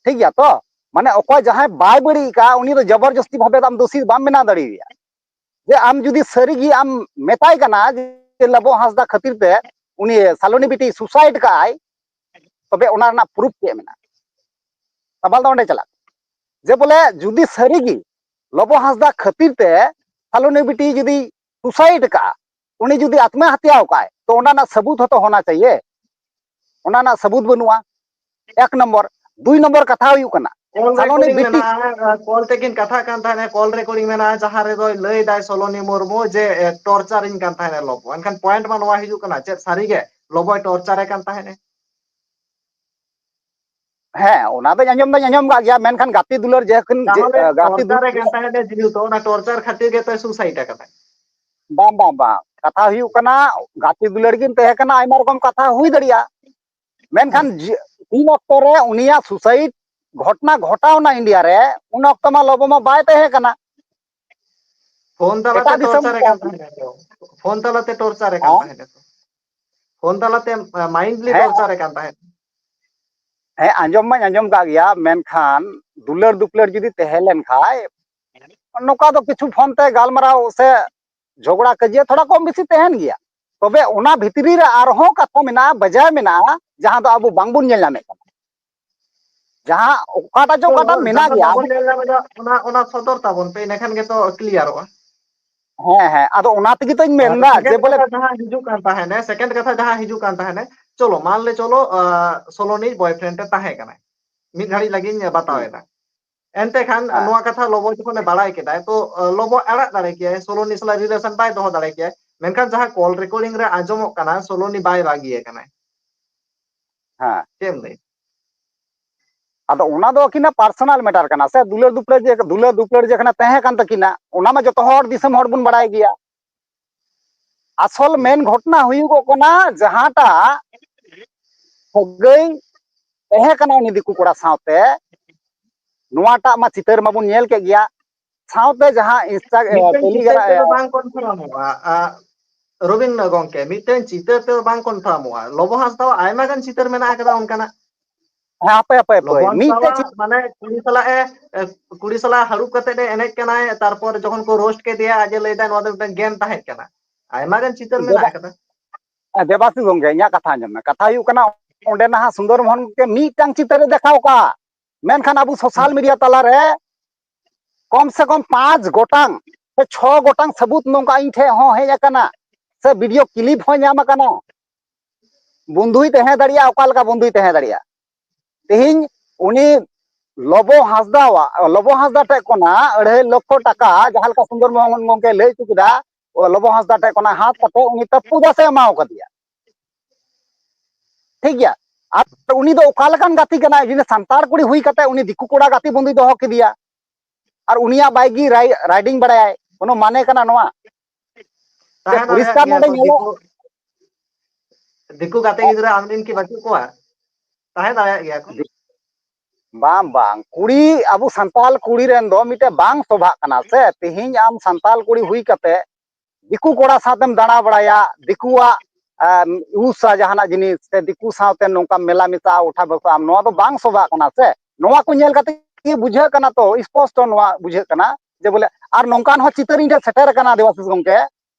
ᱴᱷᱤᱠ ᱜᱮᱭᱟ ᱛᱚ? ᱢᱟᱱᱮ ᱚᱠᱚᱭ ᱡᱟᱦᱟᱸᱭ ᱵᱟᱭ ᱵᱟᱹᱲᱤᱡ ᱟᱠᱟᱫ, ᱩᱱᱤ ᱫᱚ ᱡᱚᱵᱚᱨ ᱡᱚᱥᱛᱤ ᱵᱷᱟᱵᱮ ᱫᱚ ᱟᱢ ᱫᱳᱥᱤ ᱵᱟᱢ ᱵᱮᱱᱟᱣ ᱫᱟᱲᱮᱭᱟᱭᱟ᱾ ᱡᱮ ᱟᱢ ᱡᱩᱫᱤ ᱥᱟᱹᱨᱤ ᱜᱮ ᱟᱢ ᱢᱮᱛᱟᱭ ᱠᱟᱱᱟ ᱡᱮ ᱞᱚᱵᱚ ᱦᱟᱸᱥᱫᱟ ᱠᱷᱟᱹᱛᱤᱨ ᱛᱮ ᱩᱱᱤ ᱥᱟᱞᱚᱱᱤ ᱵᱤᱴᱤ ᱥᱩᱥᱟᱭᱤᱰ ᱠᱟᱜᱼᱟᱭ, ᱛᱚᱵᱮ ᱚᱱᱟ ᱨᱮᱱᱟᱜ ᱯᱨᱩᱯ ᱪᱮᱫ ᱢᱮᱱᱟᱜᱼᱟ? ᱥᱟᱵᱟᱞ ᱫᱚ ᱚᱸᱰᱮ ᱪᱟᱞᱟᱜ ᱠᱟᱱᱟ᱾ ᱡᱮ ᱵᱚᱞᱮ ᱡᱩᱫᱤ ᱥᱟᱹᱨᱤ ᱜᱮ ᱞᱚᱵᱚ ᱦᱟᱸᱥᱫᱟ ᱠᱷᱟᱹᱛᱤᱨ ᱛᱮ ᱥᱟᱞᱚᱱᱤ ᱵᱤᱴᱤ ᱡᱩᱫᱤ ᱥᱩᱥᱟᱭᱤᱰ ᱠᱟᱜᱼᱟ, ᱩᱱᱤ ᱡᱩᱫᱤ ᱟᱛᱢᱟ ᱦᱟᱛᱭᱟᱣ ᱠᱟᱜᱼᱟᱭ, ᱛᱚ ᱚᱱᱟ ᱨᱮᱱᱟᱜ ᱥᱟᱹᱵᱩᱛ ᱦᱚᱸᱛᱚ ᱦᱳᱱᱟ ᱪᱟᱦᱤᱭᱮ᱾ ᱚᱱᱟ ᱨᱮᱱᱟᱜ ᱥᱟᱹᱵᱩᱛ ᱵᱟᱹᱱᱩᱜᱼᱟ, ᱮᱠ ᱱᱚᱢᱵᱚᱨ᱾ ᱫᱩᱭ ᱱᱚᱢᱵᱚᱨ ᱠᱟᱛᱷᱟ ᱦᱩᱭᱩᱜ ᱠᱟᱱᱟ, ᱠᱚᱞ ᱥᱟᱞᱚᱱᱤ ᱨᱮᱠᱚᱨᱰᱤᱝ ᱵᱤᱴᱤ ᱢᱮᱱᱟᱜᱼᱟ, ᱠᱚᱞ ᱛᱮᱠᱤᱱ ᱠᱟᱛᱷᱟᱜ ᱠᱟᱱ ᱛᱟᱦᱮᱸᱱᱟ, ᱠᱚᱞ ᱨᱮᱠᱚᱨᱰᱤᱝ ᱢᱮᱱᱟᱜᱼᱟ, ᱡᱟᱦᱟᱸ ᱨᱮᱫᱚᱭ ᱞᱟᱹᱭ ᱫᱟᱭ ᱥᱚᱞᱚᱱᱤ ᱢᱩᱨᱢᱩ ᱡᱮ, ᱮ, ᱴᱚᱨᱪᱟᱨᱤᱧ ᱠᱟᱱ ᱛᱟᱦᱮᱸᱱᱟ ᱞᱚᱵᱚ᱾ ᱮᱱᱠᱷᱟᱱ ᱯᱚᱭᱮᱱᱴ ᱢᱟ ᱱᱚᱣᱟ ᱦᱤᱡᱩᱜ ᱠᱟᱱᱟ, ᱪᱮᱫ ᱥᱟᱹᱨᱤ ᱜᱮ ᱞᱚᱵᱚᱭ ᱴᱚᱨᱪᱟᱨᱮ ᱠᱟᱱ ᱛᱟᱦᱮᱸᱱᱟ? ᱦᱮᱸ, ᱚᱱᱟ ᱫᱚᱧ ᱟᱸᱡᱚᱢ ᱫᱚᱧ ᱟᱸᱡᱚᱢ ᱠᱟᱜ ᱜᱮᱭᱟ, ᱢᱮᱱᱠᱷᱟᱱ ᱜᱟᱛᱮ ᱫᱩᱞᱟᱹᱲ ᱡᱮ ᱠᱷᱟᱱ ᱡᱮ, ᱛᱟᱦᱚᱞᱮ ᱜᱟᱛᱮ ᱫᱩᱞᱟᱹᱲ ᱴᱚᱨᱪᱟᱨᱮ ᱠᱟᱱ ᱛᱟᱦᱮᱸᱱᱟ, ᱡᱮᱦᱮᱛᱩ ᱚᱱᱟ ᱴᱚᱨᱪᱟᱨ ᱠᱷᱟᱹᱛᱤᱨ ᱜᱮᱛᱚᱭ ᱥᱩᱥᱟᱭᱤᱰ ᱟᱠᱟᱫᱟ᱾ ᱵᱟᱝ, ᱵᱟᱝ, ᱵᱟᱝ, ᱠᱟᱛᱷᱟ ᱦᱩᱭᱩᱜ ᱠᱟᱱᱟ, ᱜᱟᱛᱮ ᱫᱩᱞᱟᱹᱲ ᱠᱤᱱ ᱛᱟᱦᱮᱸ ᱠᱟᱱᱟ, ᱟᱭᱢᱟ ᱨᱚᱠᱚᱢ ᱠᱟᱛᱷᱟ ᱦᱩᱭ ᱫᱟᱲᱮᱭᱟᱜᱼᱟ, ᱢᱮᱱᱠᱷᱟᱱ ᱡᱮ, ᱛᱤᱱ ᱚᱠᱛᱚ ᱨᱮ ᱩᱱᱤᱭᱟᱜ ᱥᱩᱥᱟᱭᱤᱰ ᱜᱷᱚᱴᱱᱟ ᱜᱷᱚᱴᱟᱣᱱᱟ ᱤᱱᱰᱤᱭᱟ ᱨᱮ, ᱩᱱ ᱚᱠᱛᱚ ᱢᱟ ᱞᱚᱵᱚ ᱢᱟ ᱵᱟᱭ ᱛᱟᱦᱮᱸ ᱠᱟᱱᱟ᱾ ᱯᱷᱳᱱ ᱛᱟᱞᱟᱛᱮ ᱮᱴᱟᱜ ᱫᱤᱥᱚᱢ ᱴᱚᱨᱪᱟᱨᱮ ᱠᱟᱱ ᱛᱟᱦᱮᱸᱱᱟ ᱛᱚ᱾ ᱯᱷᱳᱱ ᱛᱟᱞᱟᱛᱮ ᱴᱚᱨᱪᱟᱨᱮ ᱠᱟᱱ ᱦᱮᱸ? ᱛᱟᱦᱮᱸᱱᱟ ᱛᱚ᱾ ᱯᱷᱳᱱ ᱛᱟᱞᱟᱛᱮ, ᱟ, ᱢᱟᱭᱤᱱᱰᱞᱤ ᱦᱮᱸ᱾ ᱴᱚᱨᱪᱟᱨᱮ ᱠᱟᱱ ᱛᱟᱦᱮᱸᱱᱟ᱾ ᱦᱮᱸ, ᱟᱸᱡᱚᱢ ᱢᱟᱧ ᱟᱸᱡᱚᱢ ᱠᱟᱜ ᱜᱮᱭᱟ, ᱢᱮᱱᱠᱷᱟᱱ ᱫᱩᱞᱟᱹᱲ ᱫᱩᱯᱞᱟᱹᱲ ᱡᱩᱫᱤ ᱛᱟᱦᱮᱸ ᱞᱮᱱ ᱠᱷᱟᱡ, ᱱᱚᱝᱠᱟ ᱫᱚ ᱠᱤᱪᱷᱩ ᱯᱷᱳᱱ ᱛᱮ ᱜᱟᱞᱢᱟᱨᱟᱣ ᱥᱮ ᱡᱷᱚᱜᱽᱲᱟ ᱠᱟᱹᱡᱤᱭᱟᱹ ᱛᱷᱚᱲᱟ ᱠᱚᱢ ᱵᱮᱥᱤ ᱛᱟᱦᱮᱸᱱ ᱜᱮᱭᱟ᱾ ᱛᱚᱵᱮ ᱚᱱᱟ ᱵᱷᱤᱛᱨᱤ ᱨᱮ ᱟᱨᱦᱚᱸ ᱠᱟᱛᱷᱟ ᱢᱮᱱᱟᱜᱼᱟ, ᱵᱟᱡᱟᱭ ᱢᱮᱱᱟᱜᱼᱟ, ᱡᱟᱦᱟᱸ ᱫᱚ ᱟᱵᱚ ᱵᱟᱝᱵᱚᱱ ᱧᱮᱞ ᱧᱟᱢᱮᱫ ᱠᱟᱱᱟ᱾ ᱡᱟᱦᱟᱸ ᱚᱠᱟᱴᱟᱜ ᱪᱚ ᱚᱠᱟᱴᱟᱜ ᱢᱮᱱᱟᱜ ᱡᱟᱦᱟᱸ ᱫᱚ ᱜᱮᱭᱟ, ᱵᱟᱵᱚᱱ ᱧᱮᱞ ᱧᱟᱢ ᱮᱫᱟ, ᱚᱱᱟ, ᱚᱱᱟ ᱥᱚᱫᱚᱨ ᱛᱟᱵᱚᱱ ᱯᱮ, ᱤᱱᱟᱹᱠᱷᱟᱱ ᱜᱮᱛᱚ ᱠᱞᱤᱭᱟᱨᱚᱜᱼᱟ᱾ ᱦᱮᱸ, ᱦᱮᱸ, ᱟᱫᱚ ᱚᱱᱟ ᱛᱮᱜᱮ ᱛᱚᱧ ᱟᱨ ᱢᱮᱱᱫᱟ ᱡᱮ ᱥᱮᱠᱮᱱᱰ ᱵᱚᱞᱮ ᱠᱟᱛᱷᱟ ᱡᱟᱦᱟᱸ ᱦᱤᱡᱩᱜ ᱠᱟᱱ ᱛᱟᱦᱮᱸᱱᱟ, ᱥᱮᱠᱮᱱᱰ ᱠᱟᱛᱷᱟ ᱡᱟᱦᱟᱸ ᱦᱤᱡᱩᱜ ᱠᱟᱱ ᱛᱟᱦᱮᱸᱱᱟ, ᱪᱚᱞᱚ ᱢᱟᱱ ᱞᱮ ᱪᱚᱞᱚ, ᱥᱳᱞᱳᱱᱤ ᱨᱤᱱᱤᱡ ᱵᱚᱭᱯᱷᱨᱮᱱᱰ ᱮ ᱛᱟᱦᱮᱸ ᱠᱟᱱᱟᱭ, ᱢᱤᱫ ᱜᱷᱟᱹᱲᱤᱡ ᱞᱟᱹᱜᱤᱫ ᱤᱧ ᱵᱟᱛᱟᱣ ᱮᱫᱟ᱾ ᱮᱱᱛᱮ ᱠᱷᱟᱱ ᱱᱚᱣᱟ ᱠᱟᱛᱷᱟ ᱞᱚᱵᱚ ᱡᱚᱠᱷᱚᱱᱮ ᱵᱟᱲᱟᱭ ᱠᱮᱫᱟᱭ, ᱛᱚ ᱞᱚᱵᱚ ᱟᱲᱟᱜ ᱫᱟᱲᱮ ᱠᱮᱭᱟᱭ, ᱥᱳᱞᱳᱱᱤ ᱥᱟᱞᱟᱜ ᱨᱤᱞᱮᱥᱚᱱ ᱵᱟᱭ ᱫᱚᱦᱚ ᱫᱟᱲᱮ ᱠᱮᱭᱟᱭ᱾ ᱢᱮᱱᱠᱷᱟᱱ ᱡᱟᱦᱟᱸ ᱠᱚᱞ ᱨᱮᱠᱚᱨᱰᱤᱝ ᱨᱮ ᱟᱸᱡᱚᱢᱚᱜ ᱠᱟᱱᱟ, ᱥᱳᱞᱳᱱᱤ ᱵᱟᱭ ᱵᱟᱹᱜᱤᱭᱮ ᱠᱟᱱᱟᱭ᱾ ᱦᱮᱸ᱾ ᱪᱮᱫ ᱮᱢ ᱞᱟᱹᱭ? ᱟᱫᱚ ᱚᱱᱟ ᱫᱚ ᱟᱹᱠᱤᱱᱟᱜ ᱯᱟᱨᱥᱚᱱᱟᱞ ᱢᱮᱴᱟᱨ ᱠᱟᱱᱟ ᱥᱮ, ᱫᱩᱞᱟᱹᱲ ᱫᱩᱯᱞᱟᱹᱲ ᱡᱮ, ᱫᱩᱞᱟᱹᱲ ᱫᱩᱯᱞᱟᱹᱲ ᱡᱮ ᱠᱷᱟᱱ ᱛᱟᱦᱮᱸ ᱠᱟᱱ ᱛᱟᱹᱠᱤᱱᱟ, ᱚᱱᱟ ᱢᱟ ᱡᱚᱛᱚ ᱦᱚᱲ ᱫᱤᱥᱚᱢ ᱦᱚᱲ ᱵᱚᱱ ᱵᱟᱲᱟᱭ ᱜᱮᱭᱟ᱾ ᱟᱥᱚᱞ ᱢᱮᱱ ᱜᱷᱚᱴᱱᱟ ᱦᱩᱭᱩᱜᱚᱜ ᱠᱟᱱᱟ, ᱡᱟᱦᱟᱸᱴᱟᱜ ᱥᱟᱹᱜᱟᱹᱭ ᱛᱟᱦᱮᱸ ᱠᱟᱱᱟ ᱩᱱᱤ ᱫᱤᱠᱩ ᱠᱚᱲᱟ ᱥᱟᱶᱛᱮ, ᱱᱚᱣᱟᱴᱟᱜ ᱢᱟ ᱪᱤᱛᱟᱹᱨ ᱢᱟᱵᱚᱱ ᱧᱮᱞ ᱠᱮᱫ ᱜᱮᱭᱟ᱾ ᱥᱟᱶᱛᱮ ᱡᱟᱦᱟᱸ Insta-, ᱢᱤᱫᱴᱮᱱ ᱪᱤᱛᱟᱹᱨ Telegram, ᱛᱮᱫᱚ ᱵᱟᱝ ᱠᱚᱱᱯᱷᱟᱨᱢᱚᱜᱼᱟ᱾ ᱟ, ᱨᱚᱵᱤᱱ ᱜᱚᱝᱠᱮ, ᱢᱤᱫᱴᱮᱱ ᱪᱤᱛᱟᱹᱨ ᱛᱮᱫᱚ ᱵᱟᱝ ᱠᱚᱱᱯᱷᱟᱨᱢᱚᱜᱼᱟ᱾ ᱞᱚᱵᱚ ᱦᱟᱸᱥᱫᱟᱣᱟᱜ ᱟᱭᱢᱟ ᱜᱟᱱ ᱪᱤᱛᱟᱹᱨ ᱢᱮᱱᱟᱜ ᱟᱠᱟᱫᱟ ᱚᱱᱠᱟᱱᱟᱜ᱾ ᱦᱮᱸ, ᱦᱟᱯᱮ, ᱦᱟᱯᱮ, ᱦᱟᱯᱮ, ᱞᱚᱵᱚ ᱢᱤᱫᱴᱮᱡ ᱪᱤᱛ- ᱦᱟᱸᱥᱫᱟᱣᱟᱜ ᱢᱟᱱᱮ ᱠᱩᱲᱤ ᱥᱟᱞᱟᱜ ᱮ, ᱮ, ᱠᱩᱲᱤ ᱥᱟᱞᱟᱜ ᱦᱟᱹᱲᱩᱵ ᱠᱟᱛᱮ ᱮ ᱮᱱᱮᱡ ᱠᱟᱱᱟᱭ, ᱛᱟᱨᱯᱚᱨ ᱡᱚᱠᱷᱚᱱ ᱠᱚ ᱨᱳᱥᱴ ᱠᱮᱫᱮᱭᱟ ᱟᱡ ᱮ ᱞᱟᱹᱭ ᱫᱟ ᱱᱚᱣᱟ ᱫᱚ ᱢᱤᱫᱴᱟᱝ ᱜᱮᱢ ᱛᱟᱦᱮᱸ ᱠᱟᱱᱟ᱾ ᱟᱭᱢᱟ ᱜᱟᱱ ᱪᱤᱛᱟᱹᱨ ᱢᱮᱱᱟᱜ ᱫᱮᱵᱟ-, ᱟᱠᱟᱫᱟ᱾ ᱫᱮᱵᱟᱥᱤᱥ ᱜᱚᱝᱠᱮ, ᱤᱧᱟᱹᱜ ᱠᱟᱛᱷᱟ ᱟᱸᱡᱚᱢ ᱢᱮ᱾ ᱠᱟᱛᱷᱟ ᱦᱩᱭᱩᱜ ᱠᱟᱱᱟ, ᱚᱸᱰᱮ ᱱᱟᱦᱟᱜ ᱥᱩᱱᱫᱚᱨ ᱢᱳᱦᱚᱱ ᱜᱚᱝᱠᱮ ᱢᱤᱫᱴᱟᱝ ᱪᱤᱛᱟᱹᱨ ᱮ ᱫᱮᱠᱷᱟᱣ ᱠᱟᱜᱼᱟ, ᱢᱮᱱᱠᱷᱟᱱ ᱟᱵᱚ ᱥᱳᱥᱟᱞ ᱢᱤᱰᱤᱭᱟ ᱛᱟᱞᱟᱨᱮ ᱠᱚᱢ ᱥᱮ ᱠᱚᱢ ᱯᱟᱸᱪ ᱜᱚᱴᱟᱝ ᱥᱮ ᱪᱷᱚ ᱜᱚᱴᱟᱝ ᱥᱟᱹᱵᱩᱛ ᱱᱚᱝᱠᱟ ᱤᱧ ᱴᱷᱮᱱ ᱦᱚᱸ ᱦᱮᱡ ᱟᱠᱟᱱᱟ, ᱥᱮ ᱵᱷᱤᱰᱤᱭᱳ ᱠᱞᱤᱯ ᱦᱚᱸ ᱧᱟᱢ ᱟᱠᱟᱱᱟ᱾ ᱵᱚᱱᱫᱷᱩᱭ ᱛᱟᱦᱮᱸ ᱫᱟᱲᱮᱭᱟᱜᱼᱟ, ᱚᱠᱟ ᱞᱮᱠᱟ ᱵᱚᱱᱫᱷᱩᱭ ᱛᱟᱦᱮᱸ ᱫᱟᱲᱮᱭᱟᱜᱼᱟ? ᱛᱮᱦᱮᱧ ᱩᱱᱤ ᱞᱚᱵᱚ ᱦᱟᱸᱥᱫᱟᱣᱟᱜ, ᱞᱚᱵᱚ ᱦᱟᱸᱥᱫᱟ ᱴᱷᱮᱡ ᱠᱷᱚᱱᱟᱜ ᱟᱹᱲᱟᱹᱭ ᱞᱚᱠᱷᱚ ᱴᱟᱠᱟ, ᱡᱟᱦᱟᱸ ᱞᱮᱠᱟ ᱥᱩᱱᱫᱚᱨ ᱢᱳᱦᱚᱱ ᱜᱚᱝᱠᱮ ᱞᱟᱹᱭ ᱦᱚᱪᱚ ᱠᱮᱫᱟ, ᱞᱚᱵᱚ ᱦᱟᱸᱥᱫᱟ ᱴᱷᱮᱡ ᱠᱷᱚᱱᱟᱜ ᱦᱟᱛ ᱠᱟᱛᱮ ᱩᱱᱤ ᱛᱟᱹᱯᱯᱩ ᱫᱟᱥ ᱮ ᱮᱢᱟᱣ ᱠᱟᱫᱮᱭᱟ᱾ ᱴᱷᱤᱠ ᱜᱮᱭᱟ? ᱟᱨ ᱩᱱᱤ ᱫᱚ ᱚᱠᱟ ᱞᱮᱠᱟᱱ ᱜᱟᱛᱮ ᱠᱟᱱᱟᱭ? ᱡᱩᱫᱤ ᱥᱟᱱᱛᱟᱲ ᱠᱩᱲᱤ ᱦᱩᱭ ᱠᱟᱛᱮ ᱩᱱᱤ ᱫᱤᱠᱩ ᱠᱚᱲᱟ ᱜᱟᱛᱮ ᱵᱚᱱᱫᱷᱩᱭ ᱫᱚᱦᱚ ᱠᱮᱫᱮᱭᱟ, ᱟᱨ ᱩᱱᱤᱭᱟᱜ ᱵᱟᱭᱤᱠ ᱜᱮ ᱨᱟᱭ-, ᱨᱟᱭᱰᱤᱝ ᱵᱟᱲᱟᱭᱟᱭ, ᱠᱳᱱᱳ ᱢᱟᱱᱮ ᱠᱟᱱᱟ ᱱᱚᱣᱟ? ᱥᱮ ᱛᱟᱦᱮᱸ ᱫᱟᱲᱮᱭᱟᱜ ᱯᱚᱨᱤᱥᱠᱟᱨ ᱜᱮᱭᱟ ᱱᱚᱰᱮ ᱠᱚ ᱧᱮᱞᱚᱜ ᱫᱤᱠᱩ, ᱫᱤᱠᱩ ᱜᱟᱛᱮ ᱜᱤᱫᱽᱨᱟᱹ ᱟᱢᱨᱮᱱ ᱠᱤ ᱵᱟᱹᱪᱩᱜ ᱠᱚᱣᱟ? ᱛᱟᱦᱮᱸ ᱫᱟᱲᱮᱭᱟᱜ ᱜᱮᱭᱟ ᱠᱚ᱾ ᱵᱟᱝ, ᱵᱟᱝ, ᱠᱩᱲᱤ, ᱟᱵᱚ ᱥᱟᱱᱛᱟᱞ ᱠᱩᱲᱤ ᱨᱮᱱ ᱫᱚ ᱢᱤᱫᱴᱮᱡ ᱵᱟᱝ ᱥᱚᱵᱷᱟᱜ ᱠᱟᱱᱟ ᱥᱮ᱾ ᱛᱮᱦᱮᱧ ᱟᱢ ᱥᱟᱱᱛᱟᱞ ᱠᱩᱲᱤ ᱦᱩᱭ ᱠᱟᱛᱮ ᱫᱤᱠᱩ ᱠᱚᱲᱟ ᱥᱟᱶᱛᱮᱢ ᱫᱟᱬᱟ ᱵᱟᱲᱟᱭᱟ, ᱫᱤᱠᱩᱣᱟᱜ, ᱮᱢ, ᱤᱭᱩᱡᱟ ᱡᱟᱦᱟᱱᱟᱜ ᱡᱤᱱᱤᱥ, ᱥᱮ ᱫᱤᱠᱩ ᱥᱟᱶᱛᱮ ᱱᱚᱝᱠᱟ ᱢᱮᱞᱟ ᱢᱮᱥᱟ, ᱩᱴᱷᱟ ᱵᱚᱥᱟ, ᱱᱚᱣᱟ ᱫᱚ ᱵᱟᱝ ᱥᱚᱵᱷᱟᱜ ᱠᱟᱱᱟ ᱥᱮ᱾ ᱱᱚᱣᱟ ᱠᱚ ᱧᱮᱞ ᱠᱟᱛᱮ ᱜᱮ ᱵᱩᱡᱷᱟᱹᱜ ᱠᱟᱱᱟ, ᱛᱚ ᱥᱯᱚᱥᱴᱚ ᱱᱚᱣᱟ ᱵᱩᱡᱷᱟᱹᱜ ᱠᱟᱱᱟ ᱡᱮ ᱵᱚᱞᱮ ᱟᱨ ᱱᱚᱝᱠᱟᱱ ᱦᱚᱸ ᱪᱤᱛᱟᱹᱨ ᱤᱧ ᱴᱷᱮᱱ ᱥᱮᱴᱮᱨ ᱟᱠᱟᱱᱟ ᱫᱮᱵᱟᱥᱤᱥ ᱜᱚᱝᱠᱮ,